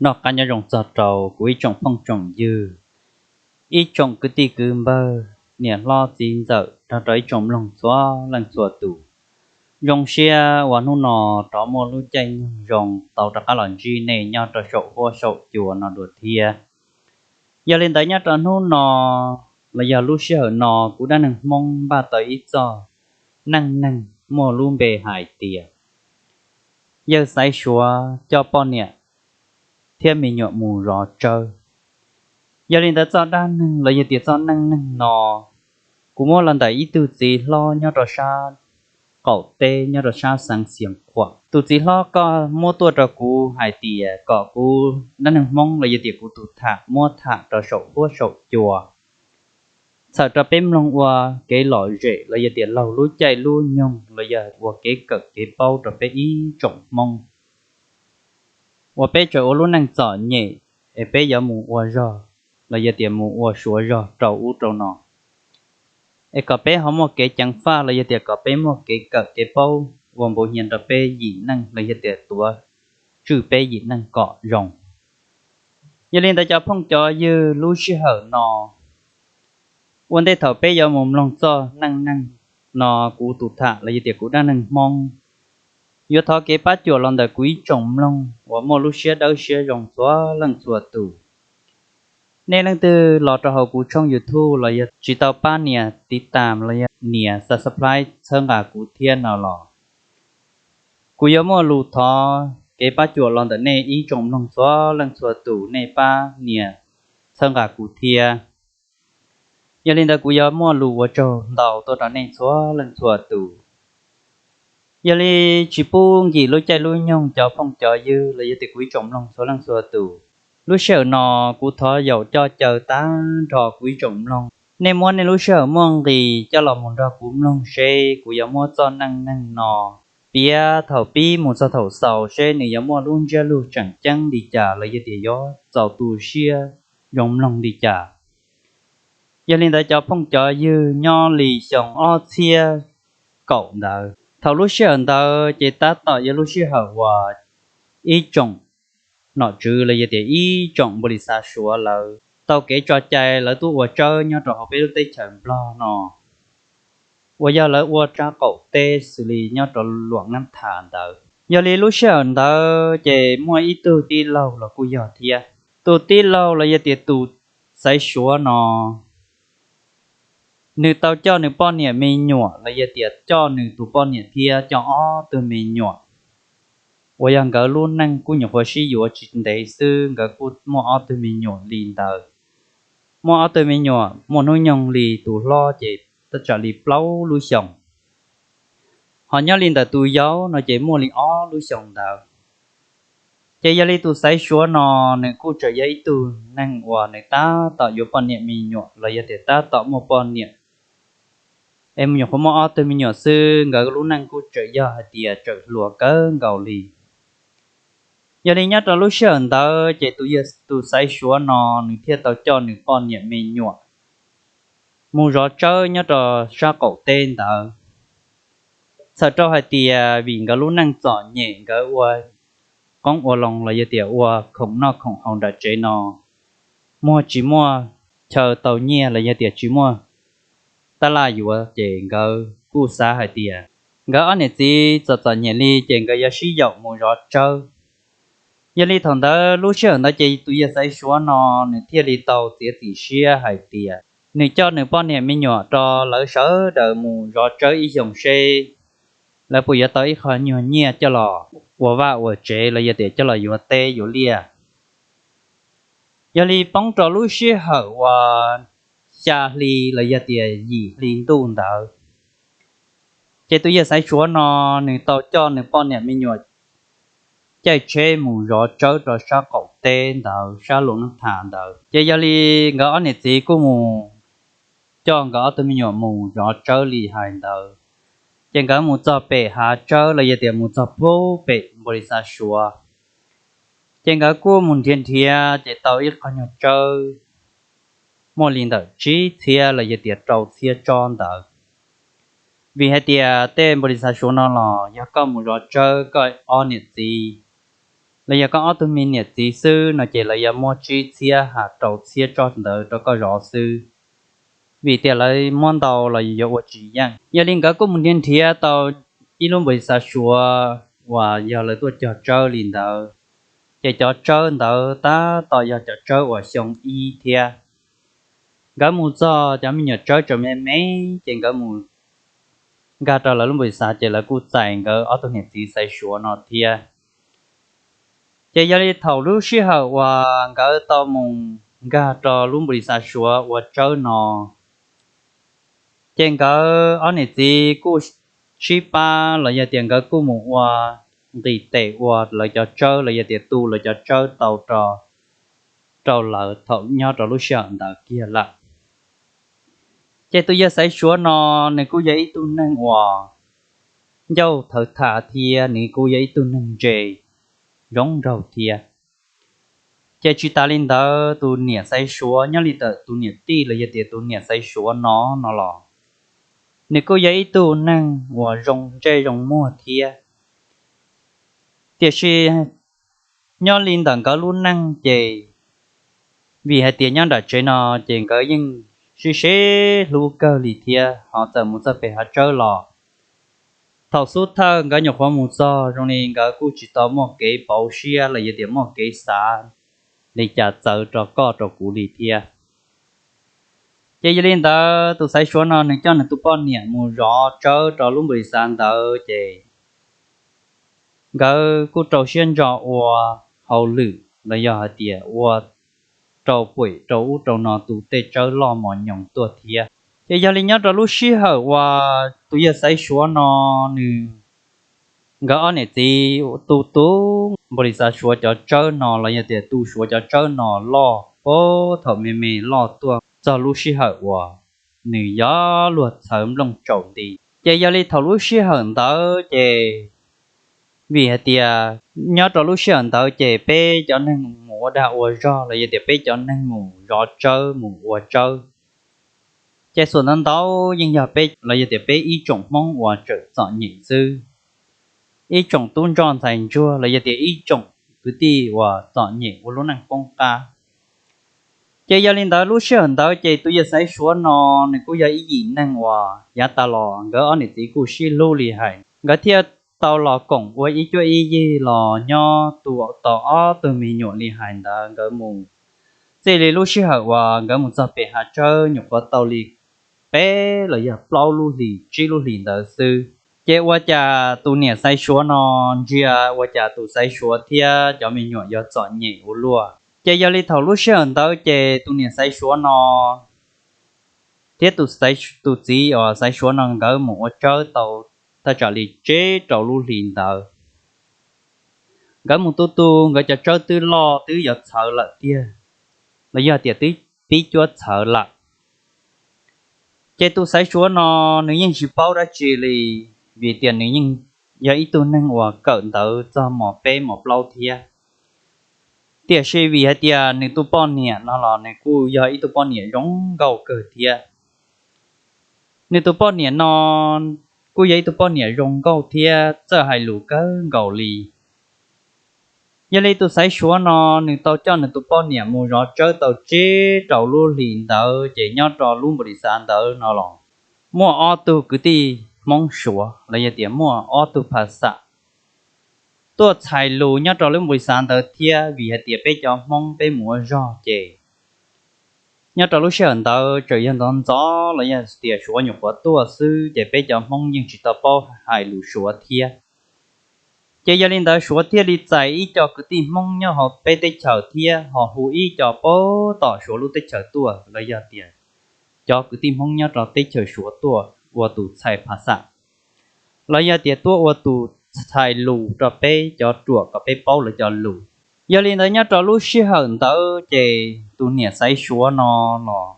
Noj qab nyob zoo txog rau kuv ib tsoom phooj tsoom ywg, ib tsoom kwv tij kwv npawg, niam hlob txiv ntxawm nrog rau ib tsoom mloog txhua leej txhua tus. Zoo siab uas hnub no rov muaj lub caij nyoog zoo tau rov qab los ntsib nej nyob rau saum huab saum cua no dua thiab. Yog li ntawd nyob rau hnub no los yog lub sij hawm no, kuv dab neeg Hmoob npaj tau ib txoj neej neeg muaj lub npe hais tias yawg Xaiv Suav coj poj niam thiab me nyuam mus zov tsawb. Yog li ntawd txoj dab neeg los yog tias txoj neej neeg no, kuv muab los ntawm ib tug txiv hlob nyob rau sab qaum teb nyob rau sab xeev Xiav Khuam. Tus txiv hlob ko muab tuaj rau kuv hais tias kom kuv dab neeg Hmoob los yog tias kuv tus tham muab tham rau saum huab saum cua, txhawm rau peb mloog ua kev lom zem los yog tias laug lub caij lub nyoog los yog ua kev kawm kev paub rau peb ib tsoom Hmoob uas peb tseem ua lub neej txom nyem, es peb yuav mus ua zog los yog tias mus ua suav zog rau ub rau no, es kom peb ho muaj kev ceev faj los yog tias kom peb muaj kev kawm kev paub ua npuv hias rau peb yim neej los yog tias tuav tswj peb yim neej kom zoo. Yog li ntawd cov phooj cov ywg, lub sij hawm no, ua ntej thaum peb yuav mus mloog txoj neej neeg no, kuv tus tham los yog tias kuv dab neeg Hmoob yuav thov kev pab cuam los ntawm kuv ib tsoom mloog uas muaj lub siab dawb siab zoo txhua leej txhua tus. Nej leej twg los rau hauv kuv tshooj YouTube los yog tsis tau pab nias tiv tam los yog nias subscribe txhawb nqa kuv thiab no los, kuv yuav muaj lus thov kev pab cuam los ntawm nej ib tsoom mloog txhua leej txhua tus, nej pab nias txhawb nqa kuv thiab. Yog li ntawd kuv yuav muaj lus ua tsaug ntau tuaj rau nej txhua leej txhua tus. Yog li tsis pub nkim lub caij lub nyoog cov phooj cov ywg los yog tias kuv ib tsoom mloog txhua leej txhua tus, lub sij hawm no kuv thov yaum coj caw tag nrho kuv ib tsoom mloog, nej muab nej lub sij hawm muaj nqis coj los mus nrog kuv mloog seb kuv yuav muab txoj neej neeg no piav thaum pib mus txog thaum xaus seb nws yuav muaj lub ntsiab lus tseem ceeb li cas los yog tias yuav txaus tu siab zoo mloog li cas. Yog li ntawd cov phooj cov ywg, nyob li xyoo ob txhiab kaum ntawd, thaum lub sij hawm ntawd ces tab tom yog lub sij hawm uas ib tsoom nom tswv los yog tias ib tsoom npau li xav Suav lawv tau kev tso cai lawv tuaj ua tsawb nyob rau hauv peb lub teb chaws Nplog no, uas yog lawv ua tsab qaum teb xws li nyob rau Luam Nab Thas ntawd. Yog li lub sij hawm ntawd ces muaj ib tug tij laug los kuj yog thiab. Tus tij laug los yog tias tus Xaiv Suav no, nws tau coj nws poj niam me nyuam los yog tias coj nws tus poj niam thiab coj ob tug me nyuam, uas yog nkawd lub neej kuj nyuam qhuav sib yuav tsis ntev xwb, nkawd kuj muaj ob tug me nyuam li ntawd. Muaj ob tug me nyuam muaj hnub nyoog li tus hlob ces tab tsam li plaub lub xyoos, ho nyob li ntawm tus yau no ces muaj li ob lub xyoos ntawd. Ces yog li tus Xaiv Suav no, nws kuj tseem yog ib tug neeg uas nws tab tom yuav poj niam me nyuam los yog tias tab tom muaj poj niam, es nyuam qhuav muaj ob tug me nyuam xwb, nkawd lub neej kuj tseem yog hais tias tseem hluas kawg nkaus li. Yog li nyob rau lub sij hawm ntawd ces tus yawg tus Xaiv Suav no nws thiaj tau coj nws poj niam me nyuam mus zov tsawb nyob rau sab qaum teb ntawd. Txhawm rau hais tias vim nkawd lub neej txom nyem, nkawd ua qoob ua loo los yog tias ua khoom noj khoom haus nram tsev no, muag tsis muaj chaw tau nyiaj los yog tias tsis muaj tab laj yuav, ces nkawd kuj xav hais tias nkawd ob niam txiv txom txom nyem li ces nkawd yuav sib yaum mus zov tsawb. Yog li thaum ntawd, lub sij hawm ntawd ces tus yawg Xaiv Suav no nws thiaj li tau txiav txim siab hais tias nws coj nws poj niam me nyuam rau lawv sawv daws mus zov tsawb ib xyoos seb lawv puas yuav tau ib qho nyuag nyiaj coj los ua vaj ua tsev los yog tias coj los yuav teb yuav liaj. Yog li poob rau lub sij hawm uas xya hli los yog tias yim hli ntuj ntawd, ces tus yawg Xaiv Suav no nws tau coj nws poj niam me nyuam caij tsheb mus zov tsawb rau sab qaum teb ntawd, sab Luam Nab Thas ntawd. Ces yog li nkawd ob niam txiv kuj mus coj nkawd ob tug me nyuam mus zov tsawb li hais ntawd. Ces nkawd mus txog pem hav tsawb los yog tias mus txog pub pem npau li xav Suav, ces nkawd kuj mus nrhiav nrhiav ces tau ib qho nyuag tsawb muaj li ntawm tsib txhiab los yog tias rau txhiab tsob ntawd. Vim hais tias tej npau li xav Suav no los yog koj mus zov tsawb koj ob niam txiv los yog koj ob tug me niam txiv xwb no ces lawv yuav muab tsib txhiab ha rau txhiab tsob ntawd rau koj zov xwb, vim tias lawv muab ntau los yuav ua tsis yeej. Yog li nkawd kuj mus nrhiav nrhiav tau ib lub npaum li xav suav uas yog lawv tuaj cog tsawb li ntawd, ces cov tsawb ntawd tab tom yog cov tsawb uas xyoo ib thiab. Nkawd mus txog cov me nyuam tsawb tseem me me, ces nkawd mus nkag rau lawv lub npaum li xav ces lawv kuj txais nkawd ob tug niam txiv xaiv suav no thiab. Ces yog li thaum lub sij hawm uas nkawd tau mus nkag rau lub npaum li xav suav ua tsawb no, ces nkawd ob niam txiv kuj sib pab los yog tias nkawd kuj mus ua nqis tes ua lawv cov tsawb los yog tias tu lawv cov tsawb tau rau lawv thaum nyob rau lub sij hawm ntawd kiag lawm. Ces tus yawg xaiv suav no nws kuj yog ib tug neeg uas ncauj thawv thav thiab nws kuj yog ib tug neeg ntse zoo nraug thiab. Ces tsis tas li ntawd tus niam xaiv suav nyob li ntawm tus niam tij los yog tias tus niam xaiv suav no no los, nws kuj yog ib tug neeg uas zoo ntsej zoo muag thiab. Tiam sis nyob li ntawm nkawd lub neej ces, vim hais tias nyob nram tsev no ces nkawd yeej sib sib hlub kawg li thiab ho txawm mus txog pem hav tsawb los, thaum xub thawj nkawd nyuam qhuav mus txog zoo li nkawd kuj tsis tau muaj kev pauv siab los yog tias muaj kev xav li cas txawv rau koj rau kuv li thiab. Ces yog li ntawd tus xaiv suav no nws coj nws tus poj niam mus zov tsawb rau lub npaum li xav ntawd ces nkawd kuj rau siab ntso ua hauj lwm los yog hais tias ua rau puem rau ub rau no tu tej tsawb loj mos nyoos tuaj thiab. Ces yog li nyob rau lub sij hawm uas tus yawg xaiv suav no nws, nkawd ob niam txiv tu tu npaum li xav suav cov tsawb no los yog tias tu suav cov tsawb no loj puag thaum me me loj tuaj txog lub sij hawm uas nws yuav luag txhawv nplooj tsaus nti. Ces yog li thaum lub sij hawm ntawd ces, vim hais tias nyob rau lub sij hawm ntawd ces peb cov neeg mus ua dag ua zog los yog tias peb cov neeg mus zov tsawb mus ua tsawb, ces xuas ntawv ntau yeej yog peb los yog tias peb ib tsoom Hmoob uas tseem txom nyem xwb, ib tsoom tub ntsoj ntxhais ntsuag los yog tias ib tsoom kwv tij uas txom nyem ua lub neej poob qab. Ces yog li ntawd lub sij hawm ntawd ces tus yawg xaiv suav no nws kuj yog ib yim neeg uas yav tas los nkawd ob niam txiv kuj sib hlub li hais, nkawd thiaj tau los koom ua ib cuab ib yig los nyob tu tau ob tug me nyuam li hais ntawd nkawd mus. Txij li lub sij hawm uas nkawd mus txog pem hav tsawb nyuam qhuav tau li peb los yog plaub lub hlis tsib lub hlis ntawd xwb, ces ua cas tus niam xaiv suav no ntsia ua cas tus xaiv suav thiab cov me nyuam yuav txom nyem ua luaj. Ces yog li thaum lub sij hawm ntawd ces tus niam xaiv suav no thiab tus txiv uas xaiv suav no nkawd mus ua tsawb tau thaj tsam li tsib rau lub hlis ntawd. Nkawd mus tu tu nkawd cov tsawb twb loj twb yuav txhawv lawm tiag, los yog tias twb pib cuab txhawv lawm. Ces tus xaiv suav no nws yeej tsis paub dab tsi li, vim tias nws yeej yog ib tug neeg uas kawm ntawv txog mos peb mos plaub thiab. Tiam sis vim hais tias nws tus poj niam no los nws kuj yog ib tug poj niam zoo nkauj kawg thiab. Nws tus poj niam no kuj yog ib tug poj niam zoo nkauj thiab txawj hais lus kawg nkaus li. Yog li tus xaiv suav no nws tau coj nws tus poj niam mus zov tsawb tau tsib rau lub hlis ntawd ces nyob rau lub npaum li xav ntawd no los muaj ob tug kwv tij Hmoob Suav los yog tias muaj ob tug pha xam tuaj txhais lus nyob rau lub npaum li xav ntawd thiab, vim hais tias peb cov Hmoob peb mus ua zog ces nyob rau lub sij hawm ntawd tseem yog ntxov ntxov los yog tias Suav nyuam qhuav tuaj xwb ces peb cov Hmoob yeej tsis tau paub hais lus Suav thiab. Ces yog li ntawd Suav thiaj li txais ib co kwv tij Hmoob nyob hauv peb teb chaws thiab ho hu ib co puag tom Suav lub teb chaws tuaj los yog tias cov kwv tij Hmoob nyob rau teb chaws Suav tuaj ua tus txhais pha xam, los yog tias tuaj ua tus txhais lus rau peb cov ruam kom peb paub lawv cov lus. Yog li ntawd nyob rau lub sij hawm ntawd ces tus niam xaiv suav no los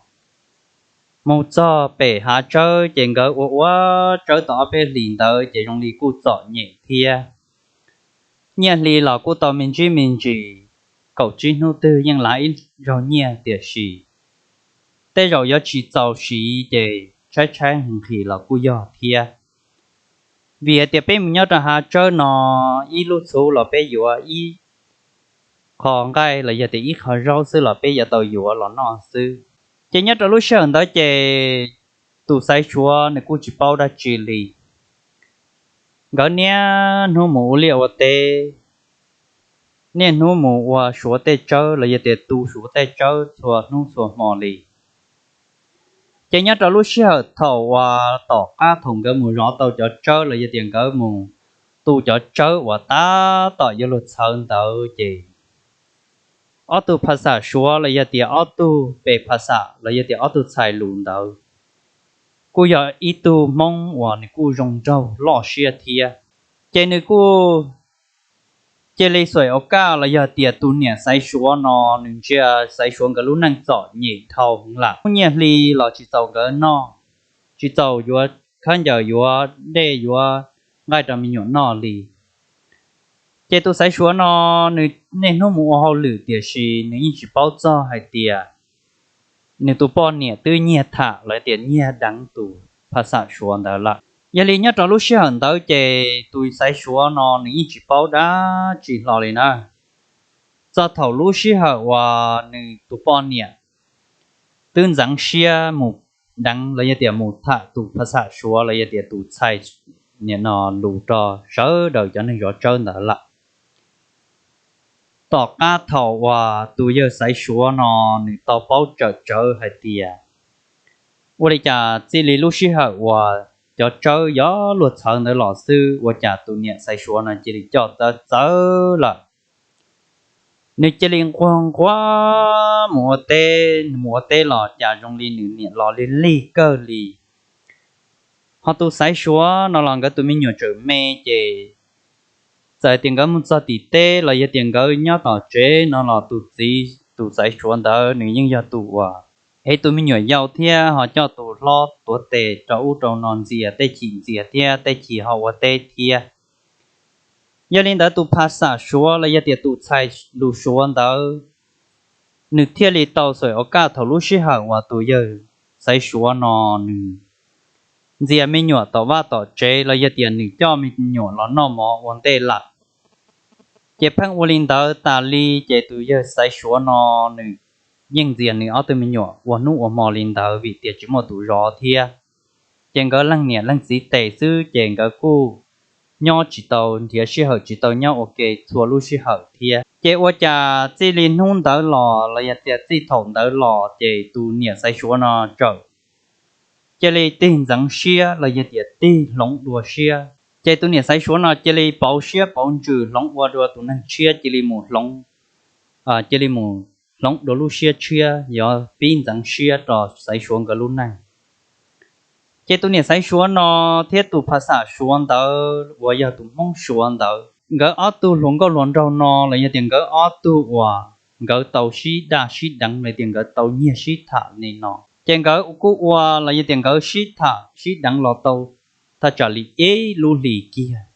mus txog pem hav tsawb ces nkawd ua ua tsawb tau ob peb hlis ntawd ces zoo li kuj txom nyem thiab. Nyiaj hli los kuj tau me ntsis me ntsis, kaum tsib hnub twg yeej lav ib zaug nyiaj, tiam sis tej zaum yuav tsis txaus siv ces tshaib tshaib nqhis los kuj yog thiab. Vim hais tias peb mus nyob rau hav tsawb no ib lub txhuv los peb yuav ib qho nqaij los yog tias ib qho zaub xwb los peb yuav tau yuav los noj xwb. Ces nyob rau lub sij hawm ntawd ces tus xaiv suav nws kuj tsis paub dab tsi li. Nkawd niaj hnub mus ua liaj ua teb, niaj hnub mus ua suav tej tsawb los yog tias tu suav tej tsawb txhua hnub txhua hmo li. Ces nyob rau lub sij hawm thaum uas tom qab thaum nkawd mus zov tau cov tsawb los yog tias nkawd mus tu cov tsawb uas tab tom yuav luag txhawv ntawd ces ob tug pha xam suav los yog tias ob tug pes pha xam los yog tias ob tug txhais lus ntawd kuj yog ib tug hmoob uas nws kuj zoo nraug loj siab thiab. Ces nws kuj cia li xuaim ua kaj los yog tias tus niam xaiv suav no nws ntsia xaiv suav nkawd lub neej txom nyem dhau heev lawm. Lub nyiaj hli los tsis txaus nkawd noj, tsis txaus yuav khaub ncaws yuav dej yuav nqaij rau me nyuam noj li. Ces tus xaiv suav no nws niaj hnub mus ua hauj lwm tiam sis nws yeej tsis paub txog hais tias nws tus poj niam twb nyiag tham los tias nyiag deev tus pha xam suav ntawd lawm. Yog li nyob rau lub sij hawm ntawd ces tus xaiv suav no nws yeej tsis paub dab tsi hlo li na. Txog thaum lub sij hawm uas nws tus poj niam twb ntxeev siab mus deev los yog tias mus tham tus pha xam suav los yog tias tus txhais niam no lus rau sawv daws cov neeg zov tsawb ntawd lawm. Tom qab thaum uas tus yawg xaiv suav no nws tau paub tsawm tsawv hais tias ua li cas txij li lub sij hawm uas cov tsawb yuav luag txhawv ntawd los xwb ua cas tus niam xaiv suav no cia li coj txawv txawv lawm. Nws cia li nquag nquag mus ua teb, mus ua teb los cas zoo li nws niam los lig lig kawg li. Ho tus xaiv suav no los nkawd tus me nyuam tseem me ces txawm tias nkawd mus txog tim teb los yog tias nkawd nyob tom tsev no los tus txiv tus xaiv suav ntawd nws yeej yog tus uas ev tus me nyuam yau thiab ho coj tus hlob tuav tes rau ub rau no ntxias tej chim ntxias thiab tej chim ho ua teb thiab. Yog li ntawd tus pha xam suav los yog tias tus txhais lus suav ntawd nws thiaj li tau xuaim ua kaj thaum lub sij hawm uas tus yawg xaiv suav no nws ntxias me nyuam tom vaj tom tsev los yog tias nws coj me nyuam los noj mov ua ntej lawm. Ces pheej ua li ntawd tas li ces tus yawg xaiv suav no nws yeej ntxias nws ob tug me nyuam ua hnub ua hmo li ntawd vim tias tsis muaj tus zov thiab. Ces nkawd leej niam leej txiv tes xwb ces nkawd kuj nyob tsis tau nrhiav sij hawm tsis tau nyob ua ke txhua lub sij hawm thiab. Ces ua cas txij li hnub ntawd los los yog tias txij thaum ntawd los ces tus niam xaiv suav no txawm cia li tig ntxeev siab los yog tias tig hloov dua siab. Ces tus niam xaiv suav no cia li pauv siab pauv ntsws hloov ua dua tus neeg tshiab cia li mus hloov, cia li mus hloov dua lub siab tshiab yuav pib ntxeev siab rau xaiv suav nkawd lub neej. Ces tus niam xaiv suav no thiab tus pha xam suav ntawd uas yog tus hmoob suav ntawd nkawd ob tug hluas nkauj hluas nraug no los yog tias nkawd ob tug uas nkawd tau sib daj sib deev los tias nkawd tau nyiag sib tham li no ces nkawd kuj ua los yog tias nkawd sib tham sib deev los tau thaj tsam li ib lub hlis kiag.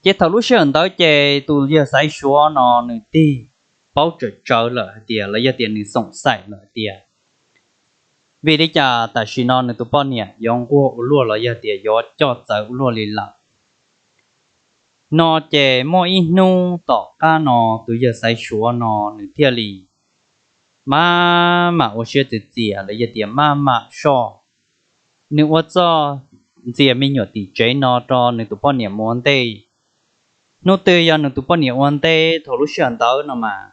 Ces thaum lub sij hawm ntawd ces tus yawg xaiv suav no nws tig paub tsawm tsawv lawm hais tias los yog tias nws xoom xaim lawm hais tias vim li cas tam sim no nws tus poj niam yuav nquag ua luaj los yog tias yuav coj txawv ua luaj li lawm. No ces muaj ib hnub tom qab no tus yawg xaiv suav no nws thiaj li maj mam ua siab txias txias los yog tias maj mam soj. Nws ua txuj ntxias me nyuam tim tsev no rau nws tus poj niam mus ua ntej. Hnub twg yog nws tus poj niam ua ntej thaum lub sij hawm ntawd no mas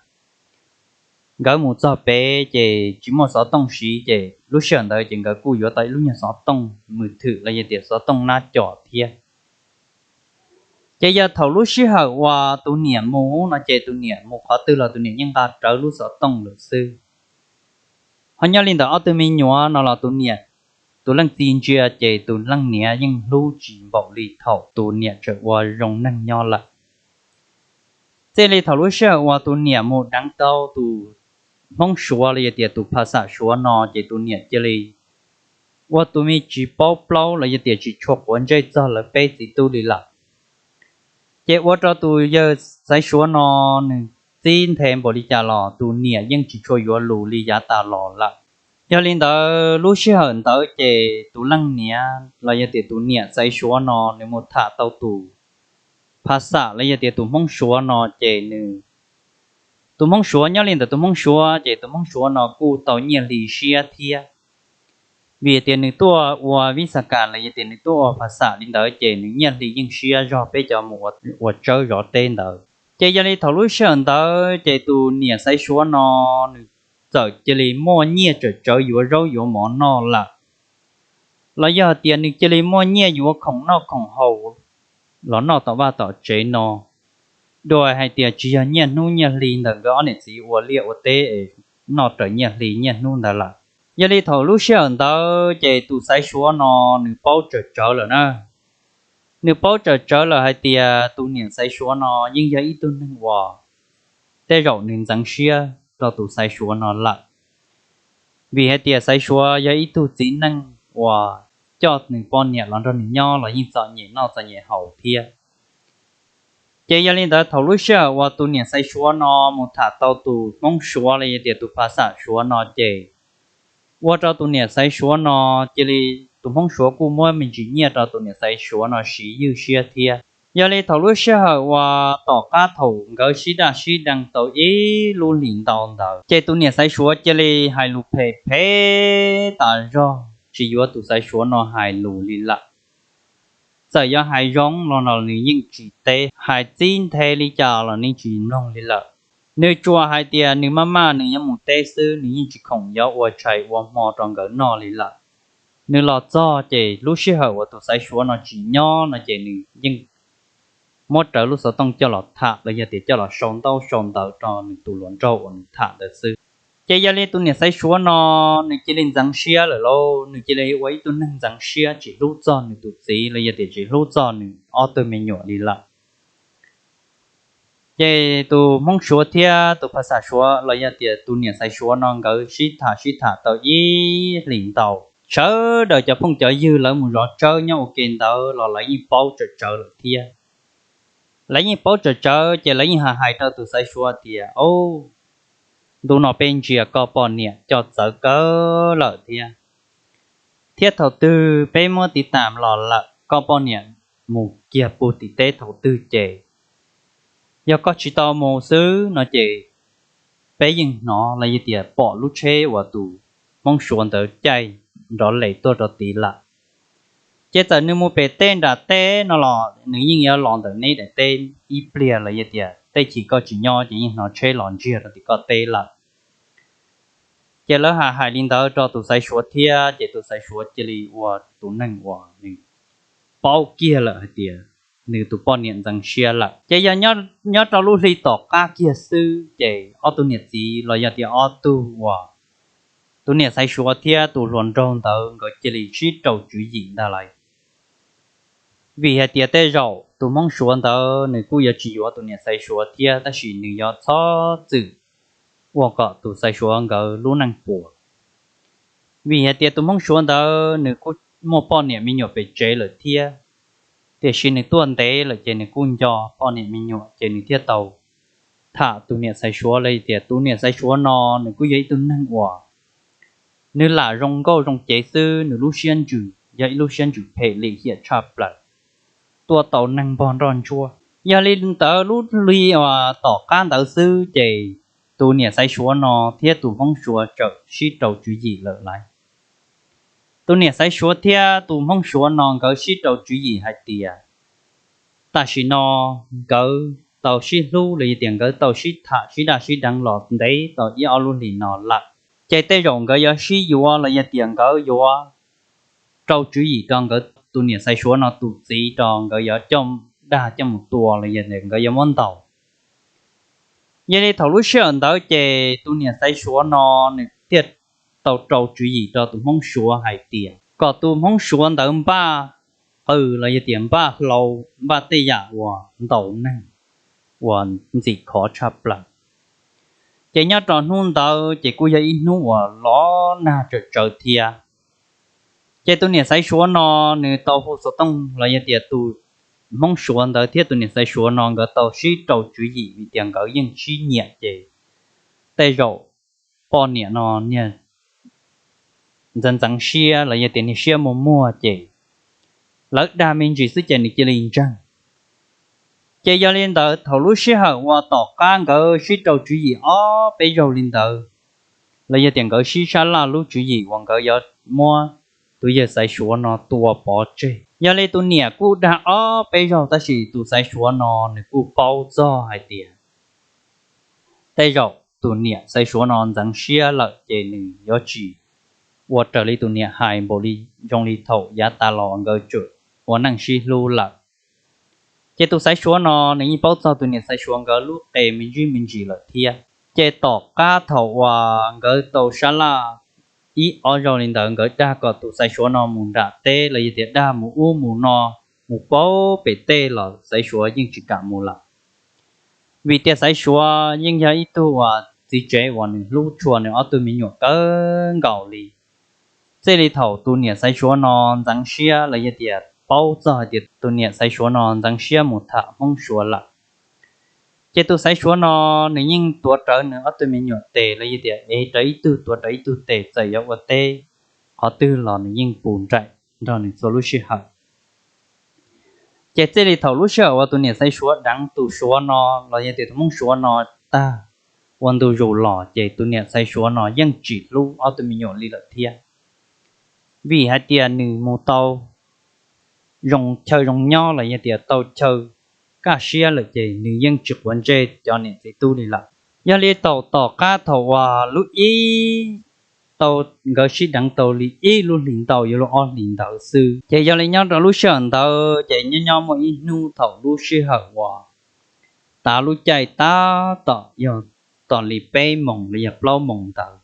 nkawd mus txog pem ces tsis muaj xov tooj siv ces lub sij hawm ntawd ces nkawd kuj yuav tau ib lub nyuag xov tooj mws thwm los yog tias xov tooj nab com thiab. Ces yog thaum lub sij hawm uas tus niam mus no ces tus niam mus qhov twg los tus niam yeej nqa rawv lub xov tooj lawm xwb. Ho nyob li ntawm ob tug me nyuam no los tus niam, tus leej txiv ntsia ces tus leej niam yeej hlub tsis npaum li thaum tus niam tseem ua zoo neeg nyob lawm. Txij li thaum lub sij hawm uas tus niam mus deev tau tus hmoob suav los yog tias tus pha xam suav no ces tus niam cia li ua tus me tsis paub plaub los yog tias tsis tshua quav ntsej txog lawv peb txiv tub li lawm. Ces ua rau tus yawg xaiv suav no nws txib nthe npaum li cas los tus niam yeej tsis tshua yuav lus li yav tas los lawm. Yog li ntawd lub sij hawm ntawd ces tus leej niam los yog tias tus niam xaiv suav no nws mus tham tau tus pha xam los yog tias tus hmoob suav no ces nws Tus Hmoob Suav nyob li ntawd, tus Hmoob Suav ces tus Hmoob Suav no kuj tau nyiaj hli siab thiab, vim tias nws tuaj ua vij xa kas los yog tias nws tuaj ua pha xam li ntawd ces nws nyiaj hli yeej siab zog peb cov mus ua tsawb zov teb ntawd. Ces yog li thaum lub sij hawm ntawd ces tus niam Xaiv Suav no nws txawm cia li muaj nyiaj tsawm tsawv yuav zaub yuav mov noj lawm, los yog tias nws cia li muaj nyiaj yuav khoom noj khoom haus los noj tom vaj tom tsev no, dua hais tias tsis yog nyiaj hnub nyiaj hli ntawm nkawd ob niam txiv ua liaj ua teb es noj raws nyiaj hli nyiaj hnub ntawd lawm. Yog li thaum lub sij hawm ntawd ces tus Xaiv Suav no nws paub tsawm tsawv lawm na. Nws paub tsawm tsawv lawm hais tias tus niam Xaiv Suav no yeej yog ib tug neeg uas tej zaum nws ntxeev siab rau tus Xaiv Suav no lawm, vim hais tias Xaiv Suav yog ib tug txiv neej uas coj nws poj niam los nrog nws nyob los yeej txom nyem noj txom nyem haus thiab. Ces yog li ntawd thaum lub sij hawm uas tus niam Xaiv Suav no mus tham tau tus Hmoob Suav los yog tias tus pha xam Suav no ces ua rau tus niam Xaiv Suav no cia li, tus Hmoob Suav kuj muab me ntsis nyiaj rau tus niam Xaiv Suav no siv ywj siab thiab. Yog li thaum lub sij hawm uas tom qab thaum nkawd sib daj sib dee tau ib lub hlis ntau ntawd ces tus niam Xaiv Suav cia li hais lus phem phem tas zog tsis yuav tus Xaiv Suav no hais lus li lawm. Txawm yog hais zoo los no nws yeej tsis teb, hais txib nthe li cas los nws tsis mloog li lawm. Nws tsuas hais tias nws maj maj nws yuav mus teb xwb, nws yeej tsis khoom yuav ua tshais ua hmo rau nkawd noj li lawm. Nws los txog ces lub sij hawm uas tus Xaiv Suav no tsis nyob no ces nws yeej muab rawv lub xov tooj coj los tham los yog tias coj los sau ntaub sau ntawv rau nws tus hluas nraug uas nws tham ntawd xwb. Ces yog li tus niam Xaiv Suav no nws cia li ntxeev siab lawm lauj, nws cia li ua ib tug neeg ntxeev siab tsis hlub txog nws tus txiv los yog tias tsis hlub txog nws ob tug me nyuam li lawm. Ces tus Hmoob Suav thiab tus pha xam Suav los yog tias tus niam Xaiv Suav no nkawd sib tham sib tham tau ib hlis ntau, sawv daws cov phooj cov ywg lawv mus zov tsawb nyob ua ke ntawd los lawv yeej paub tsawm tsawv lawm thiab. Lawv yeej paub tsawm tsawv ces lawv yeej hais hais rau tus Xaiv Suav tias, Au, ntu no peb ntsia koj poj niam coj txawv kawg lawm thiab, thiab thaum twg peb muab tiv tam los lawm koj poj niam mus kiag puag tim teb thaum twg ces, yog koj tsis tau mus xwb no ces peb yeej hnov los yog tias pom lub tsheb uas tus Hmoob Suav ntawd caij nrov les tuaj rau tid lawm. Ces txawm nws mus pem teb nram teb no los nws yeej yuav los ntawm neb daim teb ib pliag los yog tias tej chim koj tsis nyob ces yeej hnov tsheb los ntsiag rau tim koj teb lawm. Ces lawv hais hais li ntawd rau tus Xaiv Suav thiab ces tus Xaiv Suav cia li ua tus neeg uas nws paub kiag lawm hais tias nws tus poj niam ntxeev siab lawm. Ces yog nyob rau lub hli tom qab kiag xwb ces ob tug niam txiv los yog tias ob tug uas tus niam Xaiv Suav thiab tus hluas nraug ntawd nkawd cia li sib rau tswv yim ntag lauj. Vim hais tias tej zaum tus Hmoob Suav ntawd nws kuj yuav tsis yuav tus niam Xaiv Suav thiab tab sis nws yuav txhob txwm ua kom tus Xaiv Suav nkawd lub neej puas. Vim hais tias tus Hmoob Suav ntawd nws kuj muaj poj niam me nyuam pem tsev lawm thiab, tiam sis nws tuaj ntev lawm ces nws kuj nco poj niam me nyuam ces nws thiaj tau tham tus niam Xaiv Suav los tias tus niam Xaiv Suav no nws kuj yog ib tug neeg uas nws lam zoo nkauj zoo cev xwb, nws lub siab ntsws yog ib lub siab ntsws phem lim hiam tshaj plaws, tua tau neeg npog nroj ntsuab. Yog li ntawd lub hli uas tom qab ntawd xwb ces tus niam Xaiv Suav no thiab tus Hmoob Suav txawm sib rau tswv yim lawm lauj. Tus niam Xaiv Suav thiab tus Hmoob Suav no nkawd sib rau tswv yim hais tias tam sim no nkawd tau sib hlub los yog tias nkawd tau sib tham sib daj sib deev los ntev tau ib ob lub hlis no lawm, ces tej zaum nkawd yuav sib yuav los yog tias nkawd yuav rau tswv yim rau nkawd tus niam Xaiv Suav no tus txiv rau nkawd yuav coj dag coj mus tua los yog tias nkawd yuav muab ntaus. Yog li thaum lub sij hawm ntawd ces tus niam Xaiv Suav no nws thiaj tau rau tswv yim rau tus Hmoob Suav hais tias kom tus Hmoob Suav ntawd npaj qws los yog tias npaj hlau, npaj tej yam uas ntaus neeg uas ntxim khov tshaj plaws. Ces nyob rau hnub ntawd ces kuj yog ib hnub uas los nag tsawm tsawv thiab. Ces tus niam Xaiv Suav no nws tau hu xov tooj los yog tias tus Hmoob Suav ntawd thiab tus niam Xaiv Suav no nkawd tau sib rau tswv yim vim tias nkawd yeej sib nyiam ces tej zaum poj niam no niag ntxeev ntxeev siab los yog tias niag siab muag muag ces lawv dag me ntsis xwb ces nws cia li ntseeg. Ces yog li ntawd thaum lub sij hawm uas tom qab nkawd sib rau tswv yim ob peb zaug li ntawd, los yog tias nkawd sib sab laj lub tswv yim uas nkawd yuav muab tus yawg Xaiv Suav no tua pov tseg. Yog li tus niam kuj dag ob peb zaug tab sis tus Xaiv Suav no nws kuj paub txog hais tias tej zaum tus niam Xaiv Suav no ntxeev siab lawm ces nws yuav tsis ua raws li tus niam hais npaum li zoo li thaum yav tas los nkawd tsuas ua neej sib hlub lawm. Ces tus Xaiv Suav no nws yeej paub txog tus niam Xaiv Suav nkawd lub qe me ntsis me ntsis lawm thiab. Ces tom qab thaum uas nkawd tau sab laj ib ob zaug li ntawd nkawd dag kom tus Xaiv Suav no mus nram teb los yog tias dag mus ub mus no, mus pauv pem teb los Xaiv Suav yeej tsis kam mus lawm. Vim tias Xaiv Suav yeej yog ib tug uas txiv tsev uas nws hlub tshua nws ob tug me nyuam kawg nkaus li. Txij li thaum tus niam Xaiv Suav no ntxeev siab los yog tias paub txog hais tias tus niam Xaiv Suav no ntxeev siab mus tham Hmoob Suav lawm, ces tus Xaiv Suav no nws yeej tuav rawv nws ob tug me nyuam tes los yog tias ev rawv ib tug tuav rawv ib tug tes, txawm yuav ua teb qhov twg los nws yeej pus nraim nrog nws txhua lub sij hawm. Ces txij li thaum lub sij hawm uas tus niam Xaiv Suav deev tus Suav no los yog tias tus Hmoob Suav no tag, ua ntu zus los ces tus niam Xaiv Suav no yeej tsis hlub ob tug me nyuam li lawm thiab. Vim hais tias nws mus tau zoo chaw zoo nyob los yog tias tau chaw kaj siab lawm ces nws yeej tsis quav ntsej cov niam txiv tub li lawm. Yog li thaum tom qab thaum uas lub ib tau, nkawd sib deev tau li ib lub hlis ntau yuav luag ob hlis ntawd xwb, ces yog li nyob rau lub sij hawm ntawd ces nyob nyob muaj ib hnub thaum lub sij hawm uas tav lub caij tab tom yog tom li peb moos los yog plaub moos ntawd,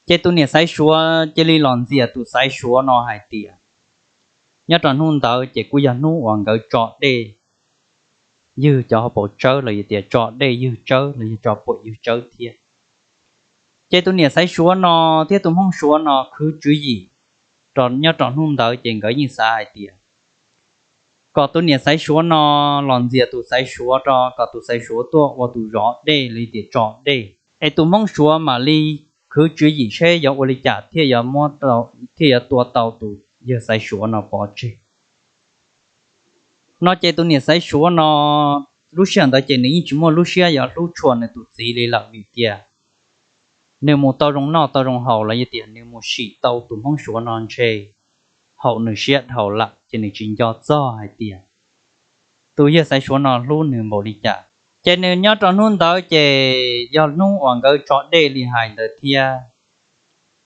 ces tus niam Xaiv Suav cia li los ntxias tus Xaiv Suav no hais tias nyob rau hnub ntawd ces kuj yog hnub uas nkawd tso dej ywg cov hauv paus tsawb los yog tias tso dej ywg tsawb los yog tso puam ywg tsawb thiab. Ces tus niam Xaiv Suav no thiab tus Hmoob Suav no khwv tswv yim nyob rau hnub ntawd ces nkawd yeej xav hais tias kom tus niam Xaiv Suav no los ntxias tus Xaiv Suav rau kom tus Xaiv Suav tuaj ua tus zov dej los yog tias tso dej, es tus Hmoob Suav mam li khwv tswv yim seb yuav ua li cas thiaj yuav muab, thiaj yuav tua tau tus yawg Xaiv Suav no pov tseg. No ces tus niam Xaiv Suav no lub sij hawm ntawd ces nws yeej tsis muaj lub siab yuav hlub tshua nws tus txiv li lawm vim tias nws mus tau zoo noj tau zoo haus los yog tias nws mus sim tau tus Hmoob Suav no ntshe haum nws siab dhau lawm ces nws tsis nco txog hais tias tus yawg Xaiv Suav no hlub nws npaum li cas. Ces nws nyob rau hnub ntawd ces yog hnub uas nkawd tso dej li hais ntawd thiab.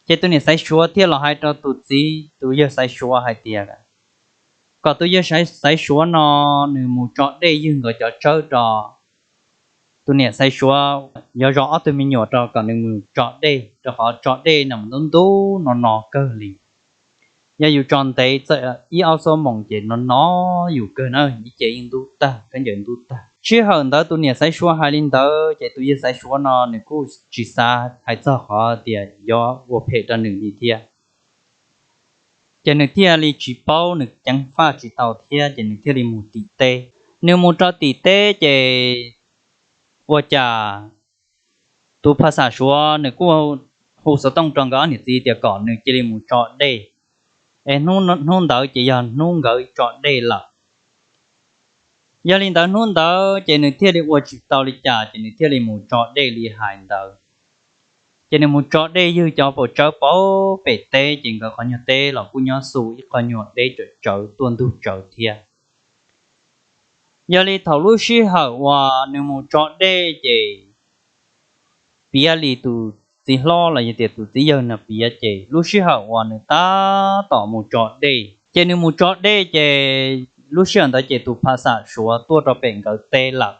Ces tus niam Xaiv Suav thiaj los hais rau tus txiv tus yawg Xaiv Suav hais tias kom tus yawg Xaiv Suav no nws mus tso dej ywg nkawd cov tsawb rau. Tus niam Xaiv Suav yuav zov ob tug me nyuam rau kom nws mus tso dej, rau qhov tso dej no mas ntub ntub no no kawg li. Yog yus tso ntev txawm ib ob xuab moos ces no no yus kawg na, ib ce yeej ntub tag, khaub ncaws ntub tag. Sij hawm ntawd tus niam Xaiv Suav hais li ntawd ces tus yawg Xaiv Suav no nws kuj tsis xav hais txog qhov tias yuav ua phem rau nws li thiab. Ces nws thiaj li tsis paub, nws ceev faj tsis tau thiab ces nws thiaj li mus tim teb. Nws mus rau tim teb ces ua cas tus phas xam Suav nws kuj hu xov tooj rau nkawd ob niam txiv tias kom nws cia li mus tso dej, es hnub ntawd ces yog hnub nkawd tso dej lawm. Yog li ntawd hnub ntawd ces nws thiaj li ua tsis tau li cas ces nws thiaj li mus tso dej li hais ntawd. Ces nws mus tso dej ywg cov paus tsawb pem teb ces nkawd qhov nyuag teb los kuj nyob xu ib qho nyuag deb tsawv tsawv tuaj ntug tsawv thiab. Yog li thaum lub sij hawm uas nws mus tso dej ces piav li tus txiv hlob los yog tias tus txiv yawg no piav ces lub sij hawm uas nws tab tom mus tso dej ces nws mus tso dej ces lub sij hawm ntawd ces tus phas xam Suav tuaj rau pem nkawd teb lawm.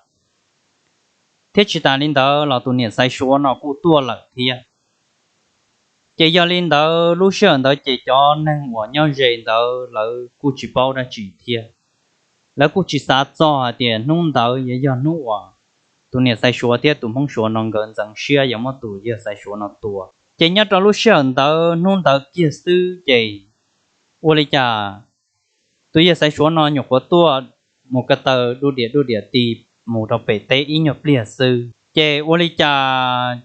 Thiab tsis tas li ntawd los tus niam Xaiv Suav no kuj tuaj lawm thiab. Ces yog li ntawd lub sij hawm ntawd ces cov neeg uas nyob ze ntawd lawv kuj tsis paub dab tsi thiab. Lawv kuj tsis xav txog hais tias hnub ntawd yuav yog hnub uas tus niam Xaiv Suav thiab tus Hmoob Suav no nkawd ntxeev siab yuav muab tus yawg Xaiv Suav no tua. Ces nyob rau lub sij hawm ntawd hnub ntawd kiag xwb ces ua li cas tus yawg Xaiv Suav no nyuam qhuav tuaj mus ko taw duj diam duj diam ti mus rau pem teb ib nyuag pliag xwb ces ua li cas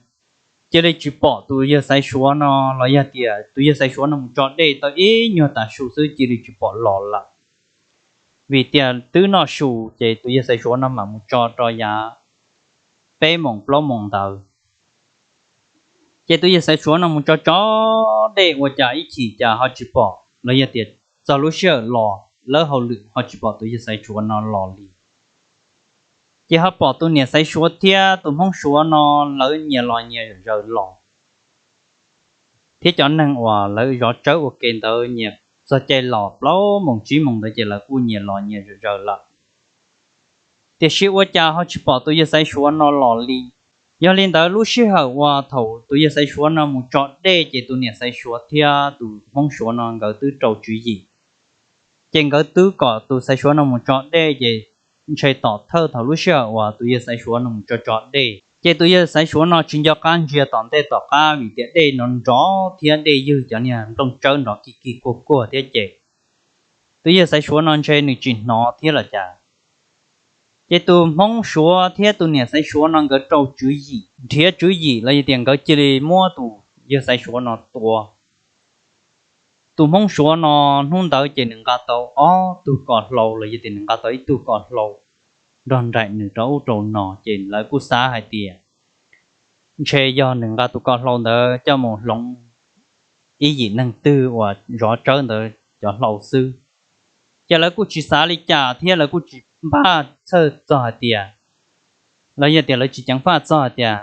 cia li tsis pom tus yawg Xaiv Suav no los yog tias tus yawg Xaiv Suav no mus tso dej tau ib nyuag tav su xwb cia li tsis pom los lawm. vim tias twb noj su, ces tus yawg Xaiv Suav no mam mus tso rau yav peb moos plaub moos ntawd. Ces tus yawg Xaiv Suav no mus tso tso dej ua cas ib chim cas ho tsis pom los yog tias txog lub sij hawm los lawv hauj lwm ho tsis pom tus yawg Xaiv Suav no los li. Ces ho pom tus niam Xaiv Suav thiab tus Hmoob Suav no lawv nyias los nyias zaws los, thiab cov neeg uas lawv zov tsawb ua ke ntawd nyias txog caij los plaub moos tsib moos ntawd ces lawv kuj nyias los nyias zaws lawm. Tiam sis ua cas ho tsis pom tus yawg Xaiv Suav no los li. Yog li ntawd lub sij hawm uas thaum tus yawg Xaiv Suav no mus tso dej ces tus niam Xaiv Suav thiab tus Hmoob Suav no nkawd twb rau tswv yim, ces nkawd twb kom tus Xaiv Suav no mus tso dej ces ntshe tom thawj thaum lub sij hawm uas tus yawg Xaiv Suav no mus tso tso dej ces tus yawg Xaiv Suav no tsis nco qab ntsia tom ntej tom qab vim tias dej no nrov thiab dej ywg cov niag nplooj tsawb nrov kig kig kuag kuag thiab ces tus yawg Xaiv Suav no ntshe nws tsis hnov thiab los cas. Ces tus Hmoob Suav thiab tus niam Xaiv Suav no nkawd rau tswv yim, nrhiav tswv yim los yog tias nkawd cia li muab tus yawg Xaiv Suav no tua. Tus Hmoob Suav no hnub ntawd ces nws nqa tau ob tug ko hlau los yog tias nws nqa tau ib tug ko hlau nrog nraim nws rau ub rau no ces lawv kuj xav hais tias ntshe yog nws nqa tus ko hlau ntawd coj mus hloov ib yim neeg twg uas zov tsawb ntawd cov hlau xwb. Ces lawv kuj tsis xav li cas thiab lawv kuj tsis npaj txhawj txog hais tias, los yog tias lawv tsis ceev faj txog hais tias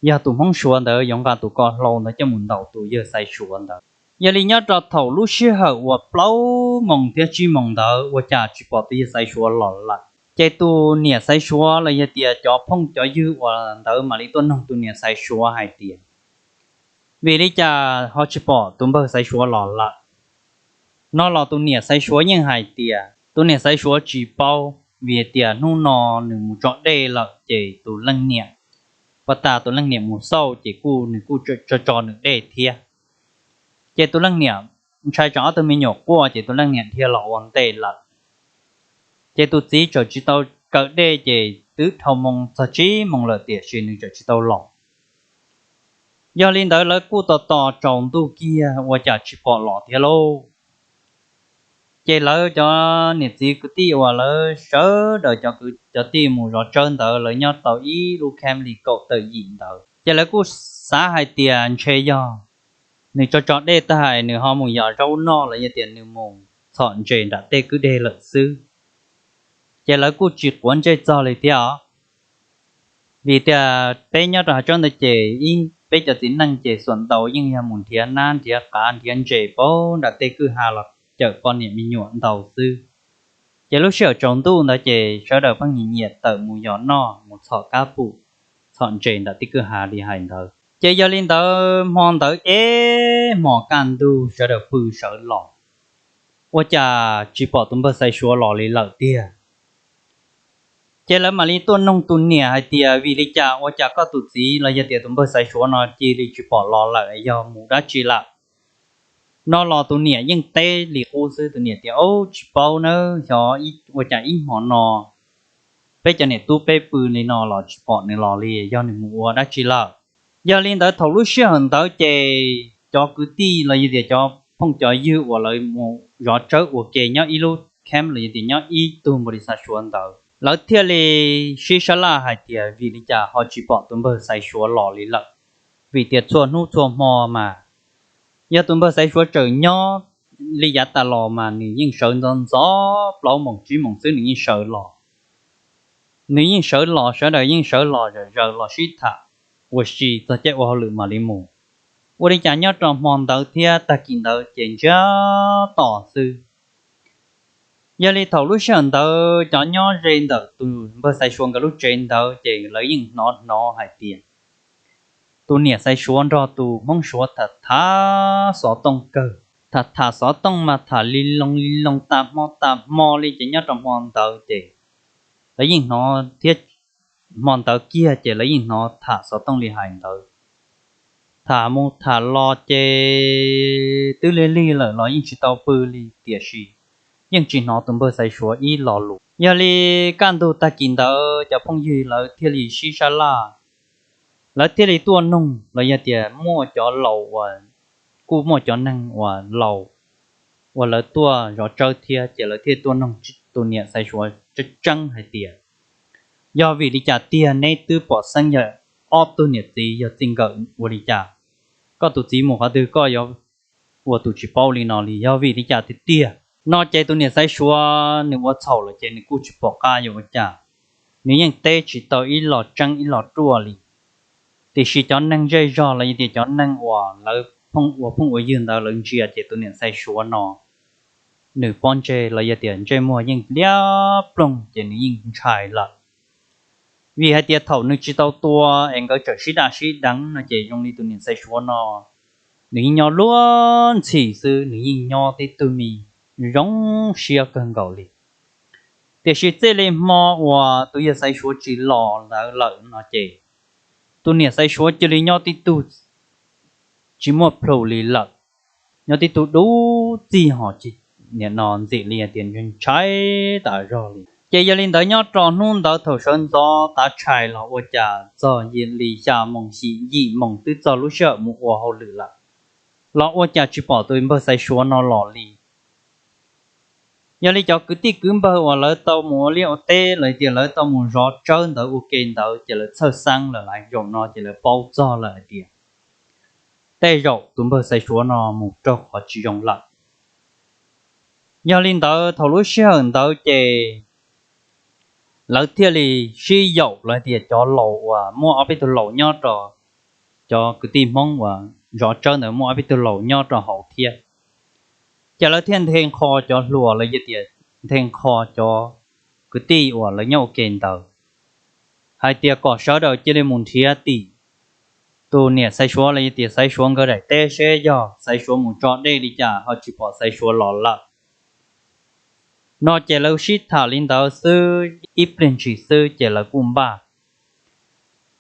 yog tus Hmoob Suav ntawd yuav nqa tus ko hlau ntawd coj mus ntaus tus yawg Xaiv Suav ntawd. Yog li nyob rau thaum lub sij hawm uas plaub moos thiab tsib moos ntawd ua cas tsis pom tus yawg Xaiv Suav los lawm. Ces tus niam Xaiv Suav los yog tias cov phooj cov ywg uas ntawd mam li tuaj noog tus niam Xaiv Suav hais tias, vim li cas ho tsis pom tus npawg Xaiv Suav los lawm? No los tus niam Xaiv Suav yeej hais tias tus niam Xaiv Suav tsis paub, vim tias hnub no nws mus tso dej lawm ces tus leej niam, pas tas tus leej niam mus xauj ces kuj nws kuj tso tso nws dej thiab. Ces tus leej niam ntshai tsam ob tug me nyuam quaj ces tus leej niam dhia los ua ntej lawm. Ces tus txiv txawm tsis tau kaw dej ces twb dhau moo txog tsib moos lawm tiam sis nws txawm tsis tau los. Yog li ntawd lawv kuj tos tos tsaus ntuj kiag ua cas tsis pom los thiab lauj. Ces lawv cov niam txiv kwv tij uas lawv sawv daws cov kwv cov tij mus zov tsawb ntawd lawv nyob tau ib lub kheeb li kaum tawm yim ntawd ces lawv kuj xav hais tias ntshe yog nws tso tso dej tag nws ho mus yos zaub noj los yog tias nws mus txhom ntses nram tej kwj deg lawm xwb. Ces lawv kuj tsis quav ntsej txog li thiab os. Vim tias peb nyob rau hav tsawb ntawd ces peb cov txiv neej ces xuam ntau yeej yog mus nrhiav nab nrhiav qav nrhiav ntses pab nram tej kwj ha los cawm poj niam me nyuam ntau xwb. Ces lub sij hawm tsaus ntuj ntawd ces sawv daws pheej nyiam nyiam tawm mus yos noj mus txhom kab pum, txhom ntses nram tej kwj ha li hais ntawd. Ces yog li ntawd hmo ntawd ib hmos kaj ntug sawv daws pw sawv los, ua cas tsis pom tus npawg Xaiv Suav los li lawm tiag. Ces lawv mam li tuaj noog tus niam hais tias vim li cas ua cas koj tus txiv los yog tias tus npawg Xaiv Suav no cia li tsis pom los lawm, yog mus dab tsi lawm? No los tus niam yeej teb li qub xwb, tus niam tias, Ub, tsis paub nawb, xyov ua cas ib hmo no peb cov niam tub peb pw li no los tsis pom nws los li, yog nws mus ua dab tsi lawm. Yog li ntawd thaum lub sij hawm ntawd ces cov kwv tij los yog tias cov phooj cov ywg uas lawv mus zov tsawb ua ke nyob ib lub kheeb los yog tias nyob ib tug npau li xa Suav ntawd lawv thiaj li sib sab laj hais tias vim li cas ho tsis pom tus npawg Xaiv Suav los li lawm. Vim tias txhua hnub txhua hmo mas yog tus npawg Xaiv Suav tseem nyob li yav tas los mas nws yeej sawv ntxov ntxov plaub moos tsib moos xwb nws yeej sawv los. Nws yeej sawv los, sawv daws yeej sawv los zom zaws los sib tham ua si txog caij ua hauj lwm mam li mus. Ua li cas nyob rau hmo ntawd thiab tag kis ntawd ces ntsiag to xwb. Yog li thaum lub sij hawm ntawd cov nyob ze ntawm tus npawg Xaiv Suav nkawd lub tsev ntawd ces lawv yeej hnov hnov hais tias tus niam Xaiv Suav nrog tus Hmoob Suav tham tham xov tooj kawg. Tham tham xov tooj mas tham li loo li loo tas hmo tas hmo li ces nyob rau hmo ntawd ces lawv yeej hnov thiab. Hmo ntawd kiag ces lawv yeej hnov tham xov tooj li hais ntawd. Tham mus tham los ces twb lig lig lawm los yeej tsis tau pw li tiam sis yeej tsis hnov tus npawg Xaiv Suav ib lo lus. Yog li kaj ntug tag kis ntawd cov phooj ywg lawv thiaj li sib sab laj, lawv thiaj li tuaj noog los yog tias muaj cov laus uas, kuj muaj cov neeg uas laus uas lawv tuaj zov tsawb thiab ces lawv thiaj tuaj noog tus niam Xaiv Suav tseeb tseeb hais tias, yog vim li cas tiag neb twb pom xeeb yog ob tug niam txiv yog txij nkawm ua li cas? Koj tus txiv mus qhov twg koj yuav ua tus tsis paub li no li, yog vim li cas tiag tiag no? Ces tus niam Xaiv Suav nws ua txhaum lawm ces nws kuj tsis pom qab yuav ua cas, nws yeej teb tsis tau ib los tseeb ib los ruaj li. Tiam sis cov neeg zej zog los yog tias cov neeg uas lawv phooj ua phooj ua ywg ntawd lawv ntsia ces tus niam Xaiv Suav no nws pob ntseg los yog tias ntsej muag yeej liab ploog ces nws yeej ntshai lawm. Vim hais tias thaum nws tsis tau tua es nkawd tseem sib daj sib deev no ces zoo li tus niam Xaiv Suav no nws yeej nyob luag ntxhi xwb, nws yeej nyob tib tug me zoo siab kawg nkaus li. Tiam sis txij li hmo uas tus yawg Xaiv Suav tsis los ntawd lawm no ces tus niam Xaiv Suav cia li nyob tib tug tsis muaj plhus li lawm, nyob tib tug dub txig ho nim no ntxim li hais tias ntshai tas zog li. Ces yog li ntawd nyob rau hnub ntawd thaum sawv ntxov tav tshais los ua cas txog li xya moos yim moos twb txog lub sij hawm mus ua hauj lwm lawm, los ua cas tsis pom tus npawg Xaiv Suav no los li. Yog li cov kwv tij kwv npawg uas lawv tau mus ua liaj ua teb los tias lawv tau mus zov tsawb ntawd ua ke ntawd ces lawv txhawj xeeb lawm lauj, zaum no ces lawv paub txog lawm hais tias tej zaum tus npawg Xaiv Suav no mus raug qhov tsis zoo lawm. Yog li ntawd thaum lub sij hawm ntawd ces lawv thiaj li sib yaum los tias cov laus uas muaj ob peb tug laus nyob rau, cov kwv tij Hmoob uas zov tsawb ntawd muaj ob peb tug laus nyob rau hauv thiab. Ces lawv thiaj nthe nqho cov hluas los yog tias nthe nqho cov kwv tij uas lawv nyob ua ke ntawd hais tias kom sawv daws cia li mus nrhiav tim tus niam Xaiv Suav los yog tias Xaiv Suav nkawd daim teb seb yog Xaiv Suav mus tso dej li cas ho tsis pom Xaiv Suav los lawm no ces lawv sib tham li ntawd xwb ib pliag ntshis xwb ces lawv kuj npaj.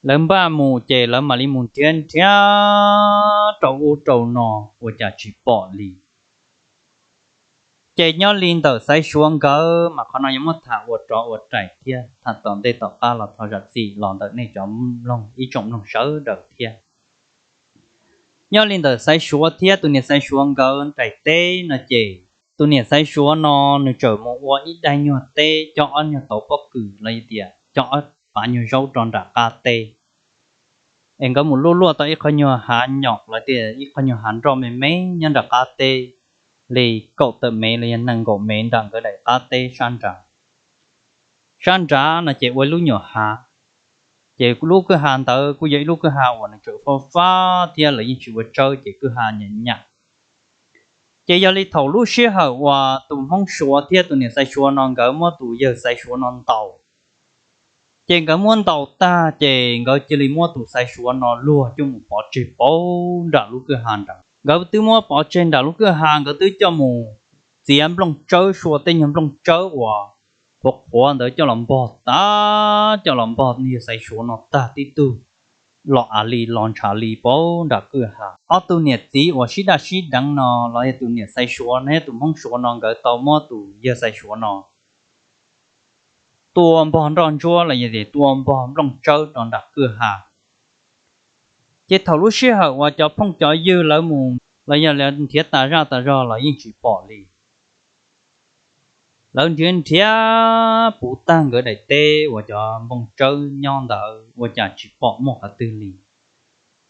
Lawv npaj mus ces lawv mam li mus nrhiav nrhiav rau ub rau no ua cas tsis pom li. Ces nyob li ntawm Xaiv Suav nkawd mas qhov no yuav muab tham ua rov ua raim thiab tham tom ntej tom qab los thov zam txim los ntawm nej cov mloog ib tsoom mloog sawv daws thiab. Nyob li ntawm Xaiv Suav thiab tus niam Xaiv Suav nkawd daim teb no ces tus niam Xaiv Suav no nws txawm mus ua ib daig nyuag teb coj ob nyuag tauv pob kws los yog tias coj ob pav nyuag zaub rau nram qab teb es nkawd mus luaj luaj tau ib qho nyuag hav nyom los tias ib qho nyuag hav nroj me me nyob nram qab teb li kaum tawm mev los yog nees nkaum mev nram nkawd daim qab teb sab nrad. Sab nrad no ces ua ib lub nyuam hav, ces lub kwj ha ntawd kuj yog ib lub kwj ha uas nws tseem faj fab thiab lawv yeej tsis ua tsawb ces kwj ha nyam nyam. Ces yog li thaum lub sij hawm uas tus Hmoob Suav thiab tus niam Xaiv Suav no nkawd muab tus yawg Xaiv Suav no ntaus, ces nkawd muab ntaus tag ces nkawd cia li muab tus Xaiv Suav no luag coj mus pov tseg puag nram lub kwj ha nrad. Nkawd twb muab pov tseg nram lub kwj ha, nkawd twb coj mus txiav nplooj tsawb, sua tej nyuag nplooj tsawb uas qhuav qhuav ntawd coj los npog tag, coj los npog yawg Xaiv Suav no tag tib tug los av li los ntshav li puag nram kwj ha. Ob tug niam txiv uas sib daj sib deev no los yog tus niam Xaiv Suav no thiab tus Hmoob Suav no nkawd tau muab tus yawg Xaiv Suav no tua npog nroj ntsuab los yog tias tua npog nplooj tsawb rau nram kwj ha. Ces thaum lub sij hawm uas cov phooj cov ywg lawv mus los yog lawv nrhiav tas zaj tas zog los yeej tsis pom li. Lawv nrhiav nrhiav puv tag nkawd daim teb uas cov nplooj tsawb nyob ntawd ua cas tsis pom muaj qhov twg li.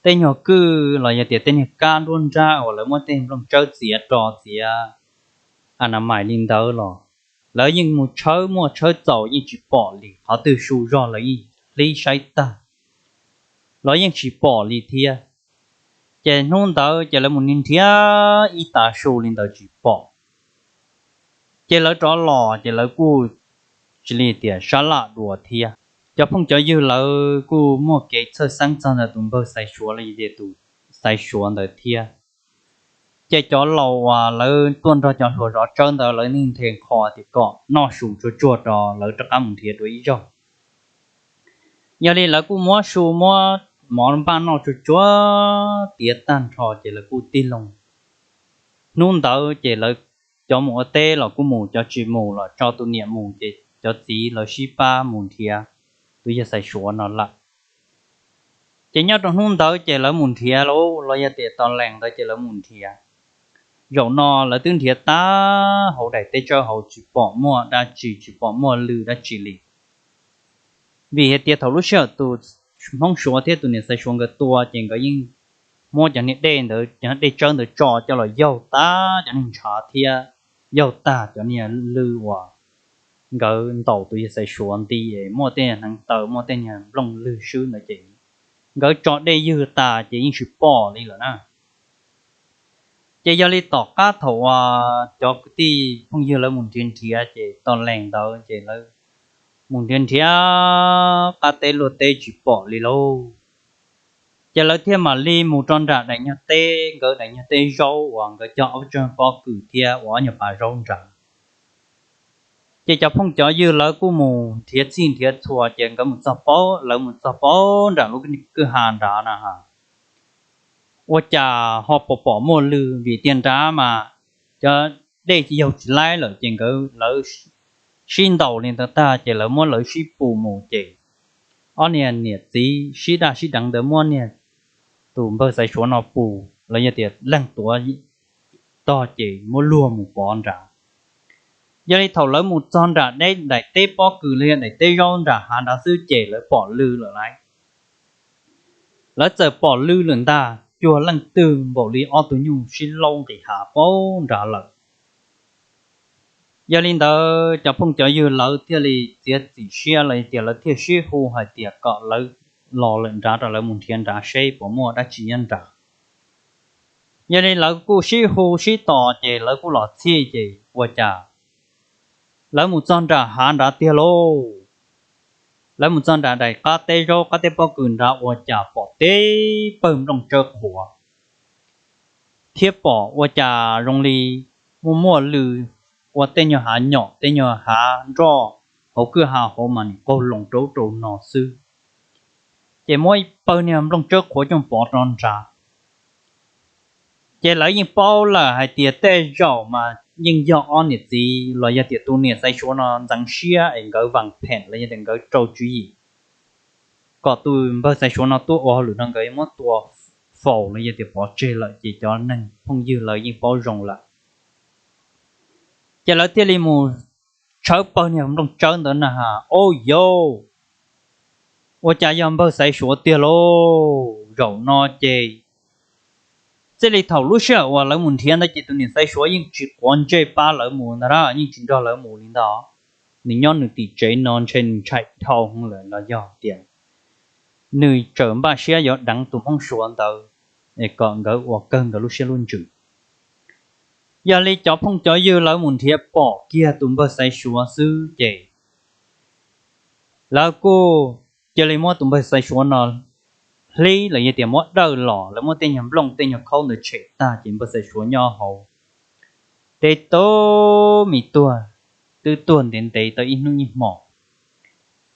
Tej nyuag kwj los yog tias tej niag kab nruab nrab uas lawv muab tej nplooj tsawb txiav rau txiav a na mais li ntawd los lawv yeej mus tshawb muaj tshawb txaus yeej tsis pom li, qhov twg su zog lawv yeej hlib saib tag los yeej tsis pom li thiab. Ces hnub ntawd ces lawv mus nrhiav ib tav su li ntawd tsis pom. Ces lawv rov los ces lawv kuj tsis li tias sab laj dua thiab. Cov phooj cov ywg lawv kuj muaj kev txhawj xeeb txog ntawm tus npawg Xaiv Suav los yog tias tus Xaiv Suav ntawd thiab. Ces cov laus uas lawv tuaj nrog cov hluas zov tsawb ntawd lawv yeej nthe nqho tias kom noj su tsuag tsuag rau lawv rov qab mus nrhiav dua ib zaug. Yog li lawv kuj muab su muab mov npaj noj tsuag tsuag tiav tag nrho ces lawv kuj tig loo. Hnub ntawd ces lawv cov mus ua teb los kuj mus, cov tsis mus los tso tus niam mus ces cov txiv lawv sib pab mus nrhiav tus yawg Xaiv Suav no lawm. Ces nyob rau hnub ntawd ces lawv mus nrhiav lauj, los yog tias tos lees ntawd ces lawv mus nrhiav. Zaum no lawv twb nrhiav tag hauv daim teb tsawb hauv tsis pom muaj dab tsi, tsis pom muaj lw dab tsi li. Vim hais tias thaum lub sij hawm tus Hmoob Suav thiab tus niam Xaiv Suav nkawd tua ces nkawd yeej muab cov niag dej ntawd, cov dej tsawb ntawd tso coj los yaug tag cov niag ntshav thiab yaug tag cov niag lw uas nkawd ntaus tus yawg Xaiv Suav nti, muaj tej niag hneev taw, muaj tej niag nplooj lwg swb ntawd ces nkawd tso dej ywg tas ces yeej tsis pom li lawm na. Ces yog li tom qab thaum uas cov kwv tij phooj ywg lawv mus nrhiav nrhiav ces tau lees ntawd ces lawv mus nrhiav nrhiav qab teb luaj teb tsis pom li lauj. Ces lawv thiaj mam li mus rau nram daim nyuag teb, nkawd daim nyuag teb zaub uas nkawd cog ob tsob pob kws thiab ua ob nyuag pas zaub nrad. Ces cov phooj cov ywg lawv kuj mus nrhiav txhij nrhiav txhua ces nkawd mus txog paub, lawv mus txog paub nram lub kwj ha nrad na ha, ua cas ho pom pom muaj lw, vim tias nrad mas cov dej yaug tsis laib lawm ces nkawd lawv sib ntaus li ntawd tag ces lawv muab lawv sib pus mus ces ob niag niam txiv sib daj sib deev ntawd muab niag tus npawg Xaiv Suav no pus los yog tias leeg tuav tog ces muab luag mus pov nrad. Yog li thaum lawv mus txog nram daim teb pob kws los yog daim teb zaub nram hav nrad xwb ces lawv pom lw lawm lauj. Lawv txawm pom lw lawm ntag, cuag leej twg npaum li ob tug nyuj sib laub nqis hav paub nrad lawm. Yog li ntawd cov phooj cov ywg lawv thiaj li txiav txim siab los tias lawv thiaj sib hu hais tias kom lawv los lawm nrad rau lawv mus nrhiav nrad seb puas muaj dab tsi nyob nrad. Yog li lawv kuj sib hu sib tos ces lawv kuj los txhij ces ua cas lawv mus txog nram hav nrad tiag lauj. Lawv mus txog nram daim qab teb zaub qab teb pob kws nrad ua cas pom teb pawg nplooj tsawb qhuav thiab pom ua cas zoo li muaj muaj lw ua tej nyuag hav nyom tej nyuag hav nroj hauv kwj ha hauv mas nim qaug loo rau ub rau no xwb. Ces muab pawg niag nplooj tsawb qhuav coj pov rau nrad. Ces lawv yeej paub lawm hais tias tej zaum mas yeej yog ob niam txiv los yog tias tus niam Xaiv Suav no ntxeev siab es nkawd vas phem los yog tias nkawd rau tswv yim kom tus npawg Xaiv Suav no tuaj ua hauj lwm no nkawd muab tua faus los yog tias pov tseg lawm ces cov neeg phooj ywg lawv yeej paub zoo lawm. Ces lawv thiaj li mus tshawb pawg niag nplooj tsawb ntawd na ha, o yau, ua cas yog npawg Xaiv Suav tiag lauj. Zaum no ces txij li thaum lub sij hawm uas lawv mus nrhiav ntawd ces tus niam Xaiv Suav yeej tsis quav ntsej pab lawv mus ntag, yeej tsis nrog lawv mus li ntag. Nws nyob nws tim tsev no ntshe nws ntshai dhau heev lawm los yog tias nws tseem npaj siab yuav deev tus Hmoob Suav ntawd es kom nkawd ua kawg nkawd lub siab lub ntsws. Yog li cov phooj cov ywg lawv mus nrhiav pom kiag tus npawg Xaiv Suav xwb ces lawv kuj cia li muab tus npawg Xaiv Suav no hlib los yog tias muab dawj los, lawv muab tej nyuag nplooj tej nyuag khaub ntawd tshem tag ces npawg Xaiv Suav nyob hauv deb tub me tuag, twb tuag ntev ntev tau ib hnub ib hmos,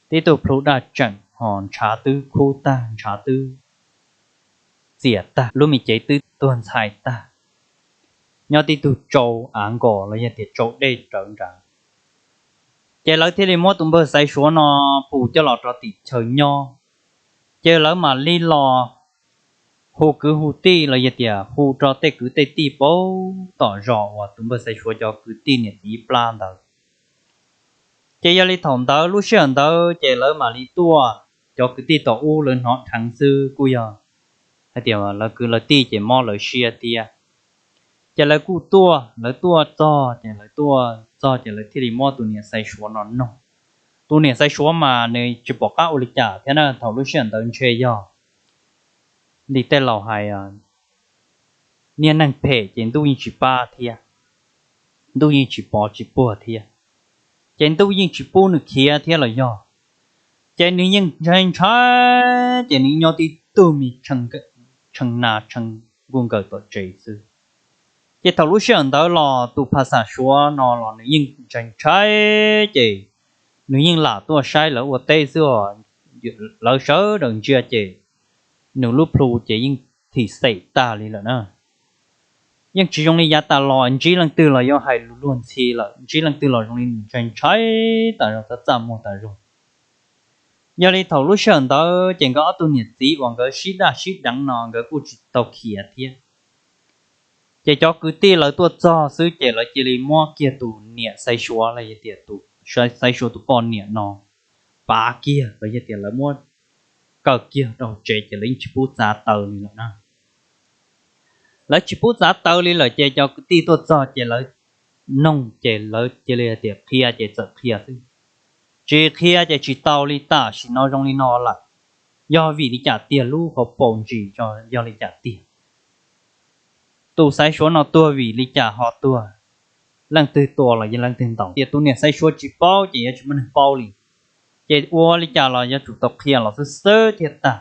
tib tug plhu daj tseem ho ntshav twb khub tag, ntshav twb txias tag, lub me cev twb tuag ntxhais tag, nyob tib tug tsau av nkos los yog tias tsau dej rawv nrad. Ces lawv thiaj li muab tus npawg Xaiv Suav no pus coj los rau tim chaw nyob. Ces lawv mam li los hu kwv hu tij los yog tias hu rau tej kwv tej tij paub tom zos uas tus npawg Xaiv Suav cov kwv tij niam txiv plab ntawd. Ces yog li thaum ntawd lub sij hawm ntawd ces lawv mam li tuaj, cov kwv tij tom ub lawv hnov dheev xwb kuj yog hais tias lawv kwv lawv tij ces mob lawv siab thiab. Ces lawv kuj tuaj, lawv tuaj txog ces lawv tuaj txog ces lawv thiaj li muab tus niam Xaiv Suav no nug. Tus niam Xaiv Suav mas nws tsis pom qab ua li cas thiab na, thaum lub sij hawm ntawd ntshe yog li tej laus hais, niag neeg phem ces ntuj yeej tsis pab thiab, ntuj yeej tsis pov tsis puag thiab, ces ntuj yeej tsis pub nws khiav thiab los yog. Ces nws yeej ntshai ntshai, ces nws nyob tib tug me tshee nas tshee nkuj nkaws tom tsev xwb. Ces thaum lub sij hawm ntawd los tus phas xas Suav no los nws yeej ntshai ntshai, ces nws yeej lam tuaj saib lawv ua teb xwb os. Lawv sawv daws ntsia ces nws lub plhu ces yeej thim xem tag li lawm na. Yeej tsis zoo li yav tas los, ntsib leej twg los yuav hais lus luag ntxhi lawm, ntsib leej twg los zoo li nws ntshai ntshai tas zog, txaj txaj muag tas zog. Yog li thaum lub sij hawm ntawd ces nkawd ob tug niam txiv uas nkawd sib daj sib deev no nkawd kuj tsis tau khiav thiab. Ces cov kwv tij lawv tuaj txog xwb ces lawv cia li muab kiag tus niam Xaiv Suav los yog tias tus Xaiv Suav tus poj niam no pav kiag los yog tias lawv muab kaw kiag rau tsev ces lawv yeej tsis pub txav taw li lawm na. Lawv tsis pub txav taw li lawm ces cov kwv tij tuaj txog ces lawv noog ces lawv cia li tias qhia ces txawm qhia xwb, tsis qhia ces tsis tau li. Tam sim no zoo li no lawm, yog vim li cas tiag, lub hauv paus ntsis yog li cas tiag? Tus Xaiv Suav no tuag vim li cas ho tuag? Leej twg tua los yog leej twg ntaus? Tias tus niam Xaiv Suav tsis paub ces yuav tsis muaj neeg paub li. Ces ua li cas los yuav tsum tau qhia los xwb xwb thiaj tag.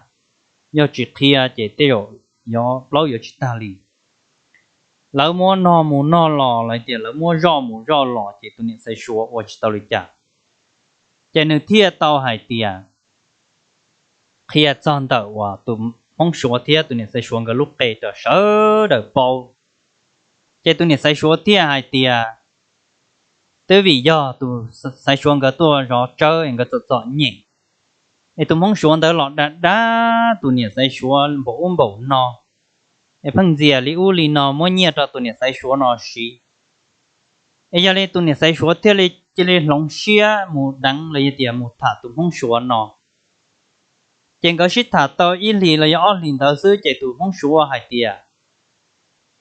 Yog tsis qhia ces tej zaum yuav plaub yuav tsis tag li. Lawv muab nog mus nog los los tias lawv muab zoj mus zoj los ces tus niam Xaiv Suav ua tsis tau li cas. Ces nws thiaj tau hais tias qhia txog ntawm uas tus Hmoob Suav thiab tus niam Xaiv Suav nkawd lub qe rau sawv daws paub. Ces tus niam Xaiv Suav thiaj hais tias twb vim yog tus Xaiv Suav nkawd tuaj zov tsawb es nkawd txom txom nyem, es tus Hmoob Suav ntawd los dag dag tus niam Xaiv Suav npaum ub npaum no, es pheej ntxias li ub li no muab nyiaj rau tus niam Xaiv Suav no siv. Es yog li tus niam Xaiv Suav thiaj li cia li hloov siab mus deev los yog tias mus tham tus Hmoob Suav no. Ces nkawd sib tham tau ib hlis los yog ob hlis ntawd xwb ces tus Hmoob Suav hais tias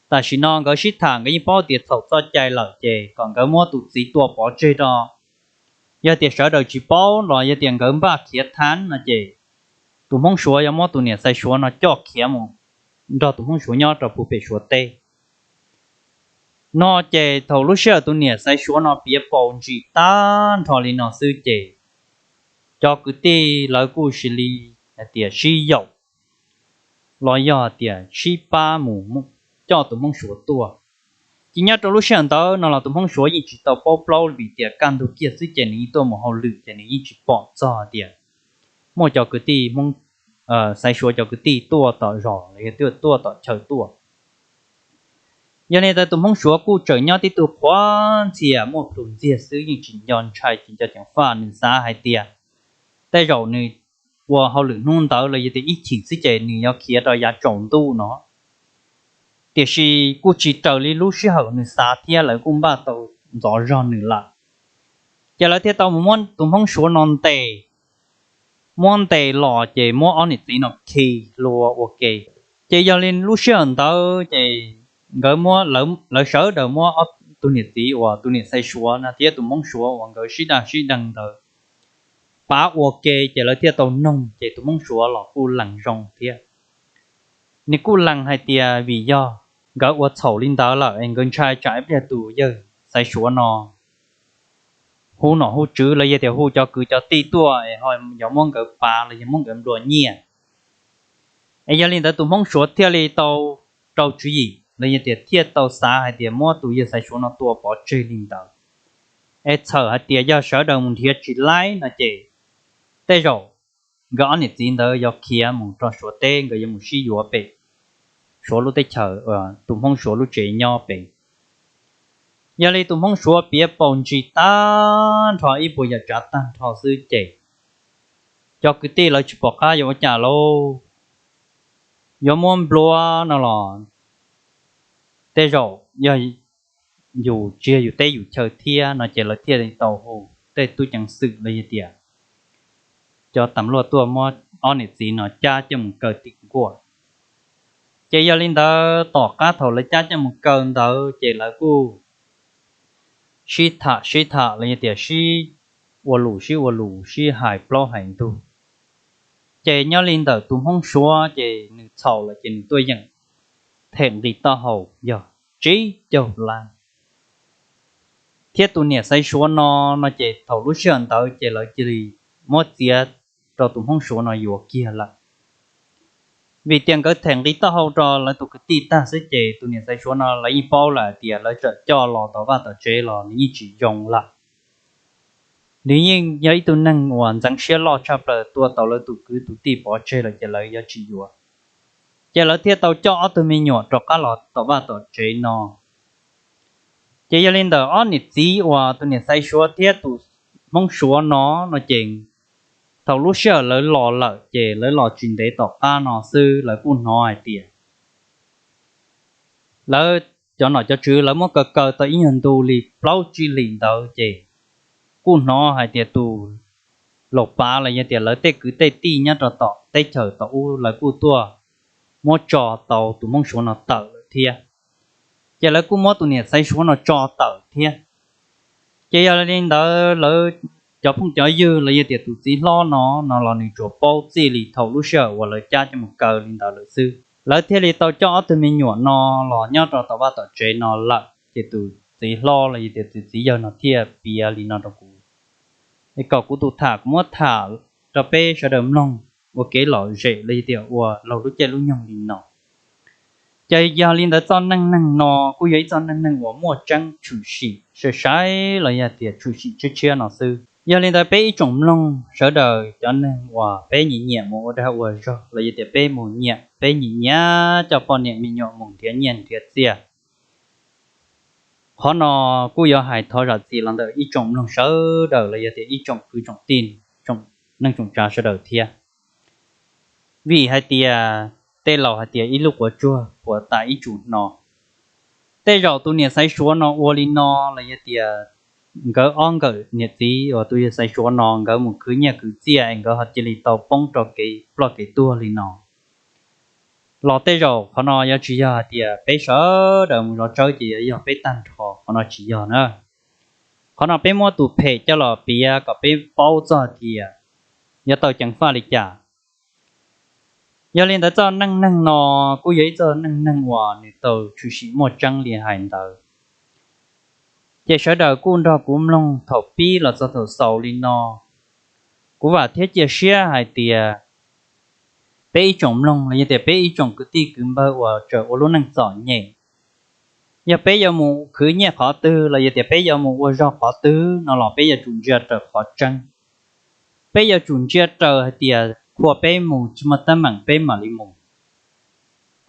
tam sim no nkawd sib tham nkawd yeej paub tias txhaum txoj cai lawm ces kom nkawd muab tus txiv tua pov tseg rau. Yog tias sawv daws tsis paub los yog tias nkawd npaj khiav thab no ces tus Hmoob Suav yuav muab tus niam Xaiv Suav no coj khiav mus nrog tus Hmoob Suav nyob rau puag pem Suav teb. No ces thaum lub sij hawm tus niam Xaiv Suav no piav paus ntsis tag nrho li no xwb ces cov kwv tij lawv kuj sis li hais tias sib yaum los yog tias sib pab mus coj tus Hmoob Suav tuaj. Ces nyob rau lub sij hawm ntawd no los tus Hmoob Suav yeej tsis tau paub plaub vim tias kaj ntug kiag xwb ces nws yeej tuaj mus hauj lwm ces nws yeej tsis pom txog tias muaj cov kwv tij Hmoob, Xaiv Suav cov kwv tij tuaj tom zos los yog tuaj tom chaw tuaj. Yog li ntawd tus Hmoob Suav kuj tseem nyob tib tug qhuav ntxhias muaj plhus ntxiag xwb yeej tsis nco ntshai tsis nco ceev faj, nws xav hais tias tej zaum nws ua hauj lwm hnub ntawd los yog tias ib chim xwb ces nws yuav khiav rau yav tsaus ntuj no. Tiam sis kuj tsis raws li lub sij hawm nws xav thiab lawv kuj npaj tau ntxov zog nws lawm. Ces lawv thiaj tau mus muab tus Hmoob Suav no ntes, muab ntes los ces muab ob niam txiv no khi hlua ua ke. Ces yog li lub sij hawm ntawd ces nkawd, lawv sawv daws muab tus niam txiv uas tus niam Xaiv Suav no thiab tus Hmoob Suav uas nkawd sib daj sib deev ntawd pav ua ke ces lawv thiaj tau noog ces tus Hmoob Suav los kuj lees zoo thiab. Nws kuj lees hais tias vim yog nkawd ua txhaum li ntawd lawm es nkawd ntshai tsam ib pliag tus yawg Xaiv Suav no hu nom hu tswv los yog tias hu cov kwv cov tij tuaj es ho yuav muab nkawd pav los yog muab nkawd nplua nyiaj. Es yog li ntawd tus Hmoob Suav thiaj li tau rau tswv yim los yog tias thiaj tau xav hais tias muab tus yawg Xaiv Suav no tua pov tseg li ntawd. Es txhawm hais tias yog sawv daws mus nrhiav tsis laib no ces tej zaum nkawd ob niam txiv ntawd yuav khiav mus rau Suav teb, nkawd yuav mus sib yuav pem Suav lub teb chaws, tus Hmoob Suav lub tsev nyob pem. Yog li tus Hmoob Suav piav paus ntsis tag nrho ib puas yam tsav tag nrho xwb ces cov kwv tij lawv tsis pom qab yuav ua cas lauj, yuav muab nplua no los tej zaum yog yus tsis yog yus teb yus chaw thiab no ces lawv thiaj li tau hu tej tub ceev xwm los yog tias cov tas luaj tuaj muab ob niam txiv no cab coj mus kaw tim nkuaj. Ces yog li ntawd tom qab thaum lawv cab coj mus kaw ntawd ces lawv kuj sib tham sib tham los yog tias sib ua lus sib ua lus sib hais plaub hais ntug. Ces nyob li ntawm tus Hmoob Suav ces nws txhaum lawm ces nws tuaj yeem them nqi taub hau yog tsib caug lab. Thiab tus niam Xaiv Suav no, no ces thaum lub sij hawm ntawd ces lawv cia li muab txiav rau tus Hmoob Suav no yuav kiag lawm. Vim tias nkawd them nqi taub hau rau lawv tus kwv tij tag xwb ces tus niam Xaiv Suav no lawv yeej paub lawm tias lawv txawm coj los tom vaj tom tsev los nws yeej tsis zoo lawm. Nws yeej yog ib tug neeg uas ntxeev siab loj tshaj plaws, tua tau lawv tus kwv tus tij pov tseg lawm ces lawv yuav tsis yuav. Ces lawv thiaj tau coj ob tug me nyuam rov qab los tom vaj tom tsev no. Ces yog li ntawm ob niam txiv uas tus niam Xaiv Suav thiab tus Hmoob Suav no, no ces thaum lub sij hawm lawv los lawm ces lawv los tsis ntev tom qab no xwb lawv kuj hnov hais tias lawv cov nom cov tswv lawv muab kaw kaw tau ib nyuag ntu li plaub tsib hlis ntawd ces kuj hnov hais tias tus laus pav los yog tias lawv tej kwv tej tij nyob rau tom teb chaws tom ub lawv kuj tuaj muab tso tau tus hmoob suav no tawm lawm thiab. Ces lawv kuj muab tus niam xaiv suav no tso tawm thiab. Ces yog li ntawd lawv cov phooj cov ywg los yog tias tus txiv hlob no no los nws tsuas paub txij li thaum lub sij hawm uas lawv cab coj mus kaw li ntawd lawm xwb. Lawv thiaj li tau coj ob tug me nyuam no los nyob rau tom vaj tom tsev no lawm ces tus txiv hlob los yog tias tus txiv yawg no thiaj piav li no rau kuv, es kom kuv tus tham kuv muab tham rau peb sawv daws mloog ua kev lom zem los yog tias ua laug lub caij lub nyoog li no. Ces yog li ntawd txoj neej neeg no kuj yog ib txoj neej neeg uas muaj tseeb tshwm sim sai sai los yog tias tshwm sim tshiab tshiab no xwb. Yog li ntawd peb ib tsoom mloog sawv daws cov neeg uas peb nyiam nyiam mus ua dag ua zog los yog tias peb mus nyiam peb nyiam nyiam coj poj niam me nyuam mus nrhiav nyiaj nrhiav txiaj, qhov no kuj yuav hais thov zam txim los ntawm ib tsoom mloog sawv daws los yog tias ib tsoom kwv tsoom tij, tsoom neej tsoom tsav sawv daws thiab. Vim hais tias tej laus hais tias ib lub quav tsuag puas tas ib tsum hno. Tej zaum tus niam xaiv suav no ua li no los yog tias nkawd ob nkawm niam txiv uas tus yawg xaiv suav no nkawd mus khwv nyiaj khwv txiaj es nkawd ho cia li tau poob rau kev ploj kev tuag li no. Los tej zaum qhov no yuav tsis yog hais tias peb sawv daws mus zov tsawb ces yuav yog peb tag nrho, qhov no tsis yog na. Qhov no peb muab tus phem coj los piav kom peb paub txog tias yuav tau ceev faj li cas. Yog li ntawd txoj neej neeg no kuj yog ib txoj neej neeg uas nws tau tshwm sim muaj tseeb li hais ntawd. Ces sawv daws kuj nrog kuv mloog thaum pib los txog thaum xaus li no. Kuv vam thiab cia siab hais tias peb ib tsoom mloog los yog tias peb ib tsoom kwv tij kwv npawg uas tseem ua lub neej txom nyem, yog peb yuav mus khwv nyiaj qhov twg los yog tias peb yuav mus ua zog qhov twg no los peb yuav tsum ntsia raws qhov tseeb. Peb yuav tsum ntsia raws hais tias qhua peb mus tsis muaj teeb meem peb mam li mus.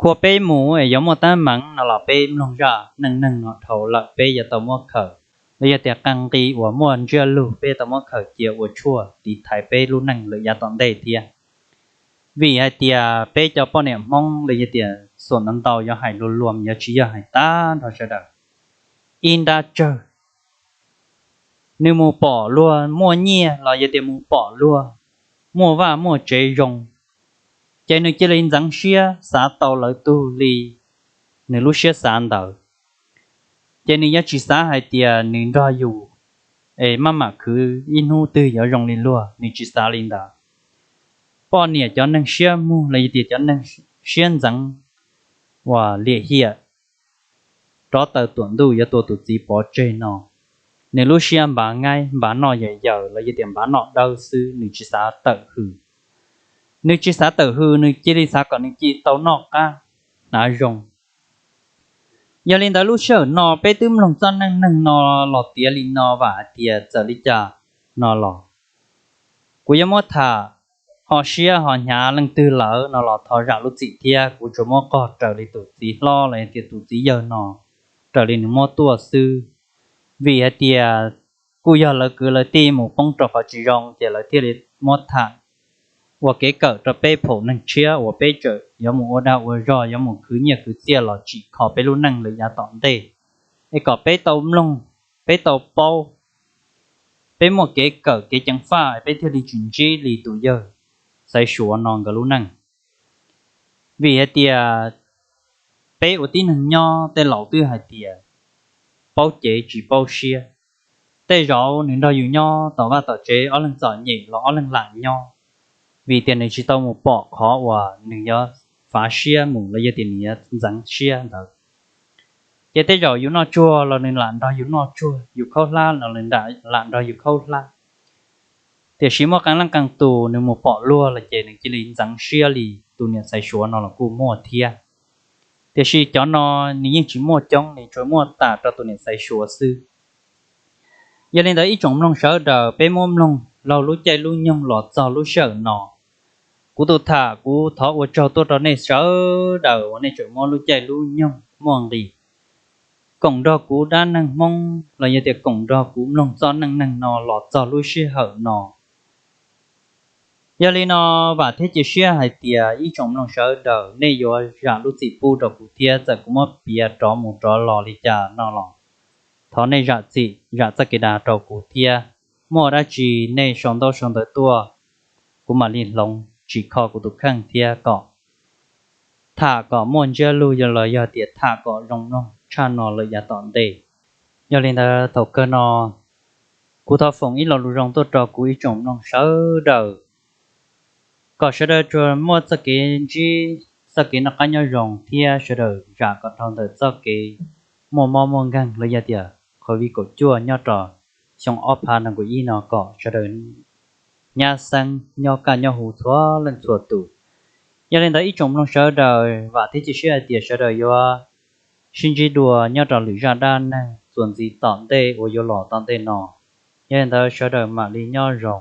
Qhua peb mus es yuav muaj teeb meem no los peb mloog zaj neej neeg no dhau lawm peb yuav tau muab khaws, los yog tias qee nqi uas muaj ntsiab lug peb tau muab khaws cia ua tshuaj tiv thaiv peb lub neej lawm yav tom ntej thiab. Vim hais tias peb cov poj niam Hmoob los yog tias xuam ntau ntau yuav hais luag luag yuav tsis yog hais tag nrho sawv daws. Ib nrab tsawg, nws mus pom luag muaj nyiaj los yog tias mus pom luag muaj vaj muaj tsev zoo, ces nws cia li ntxeev siab xav tau lawv tug li nws lub siab xav ntawd. Ces nws yuav tsis xav hais tias nws nrog yus es maj mam khwv ib hnub twg yuav zoo li luag, nws tsis xav li ntawd. Poj niam cov neeg siab muag los yog tias cov neeg siab ntxeev uas liam hiam rov taw tuam ntuj yuav tua tus txiv pov tseg no, nws lub siab npav ngaib npav noj yawm yawm los yog tias npav noj dawb xwb, nws tsis xav tawm hws. Nws tsis xav tawm hws, nws cia li xav kom nws cia li tau noj qab hnav zoo. Yog li ntawd lub sij hawm no peb twb mloog txoj neej neeg no los tiav li no, vam hais tias txawm li cas no los kuv yuav muab tham ho siab ho hnyav leej twg lawm no los thov zam lub txim thiab, kuv tsuas muab qog raws li tus txiv hlob los yog tias tus txiv yawg no raws li nws muab tuaj xwb. Vim hais tias kuj yog lawv kwv lawv tij mus poob rau qhov tsis zoo ces lawv thiaj li muab tham ua kev kawm rau peb phaum neeg tshiab uas peb tseem yuav mus ua dag ua zog, yuav mus khwv nyiaj khwv txiaj los tsim kho peb lub neej lawm yav tom ntej, es kom peb tau mloog, peb tau paub, peb muaj kev kawm kev ceev faj, peb thiaj li tsis ntsib li tus yawg Xaiv Suav no nkawd lub neej. Vim hais tias peb ua tib neeg nyob, tej laus twb hais tias paub cev tsis paub siab. Tej zaum nws nrog yus nyob tom vaj tom tsev, ob leeg txom nyem los ob leeg lam nyob, vim tias nws tsis tau mus pom qhov uas nws yuav fav siab mus los yog tias nws yuav ntxeev siab ntawd. Ces tej zaum yus noj tsuag los nws lam nrog yus noj tsuag, yus khaub hlab los nws lam nrog yus khaub hlab. Tiam sis muaj qee leej qee tus nws mus pom luag los ces nws cia li ntxeev siab li tus niam Xaiv Suav no los kuj muaj thiab. Tiam sis cov no nws yeej tsis muaj coob, nws tsuas muaj tas rau tus niam Xaiv Suav xwb. Yog li ntawd ib tsoom mloog sawv daws, peb muab mloog laug lub caij lub nyoog los txog lub sij hawm no, kuv tus tham kuv thov ua tsaug tuaj rau nej sawv daws uas nej tseem muab lub caij lub nyoog muaj nqis koom nrog kuv dab neeg Hmoob los yog tias koom nrog kuv mloog txoj neej neeg no los txog lub sij hawm no. Yog li no, vam thiab cia siab hais tias ib tsoom mloog sawv daws nej yuav zam lub txim pub rau kuv thiab, txawm kuv muab piav rov mus rov los li cas no los thov nej zam txim zam txoj kev dag rau kuv thiab. Muaj dab tsi nej sau ntaub sau ntawv tuaj, kuv mam li hloov tsim kho kuv tus kheej thiab kom tham kom muaj ntsiab lus los yog tias tham kom zoo mloog tshaj no lawm yav tom ntej. Yog li ntawd thaum kawg no kuv thov foom ib lo lus zoo tuaj rau kuv ib tsoom mloog sawv daws, kom sawv daws tsuas muaj txoj kev ntsib txoj kev noj qab nyob zoo thiab sawv daws zam kom dhau ntawm txoj kev muaj mob muaj nkeeg los yog tias COVID kaum cuaj nyob rau xyoo ob phav nees nkaum ib no kom sawv daws nyab xeeb nyob kaj nyob huv txhua leej txhua tus. Yog li ntawd ib tsoom mloog sawv daws, vam thiab cia siab hais tias sawv daws yuav sib ntsib dua nyob rau lwm zaj dab neeg txuas ntxiv tom ntej uas yuav los tom ntej no. Yog li ntawd sawv daws mam li nyob zoo.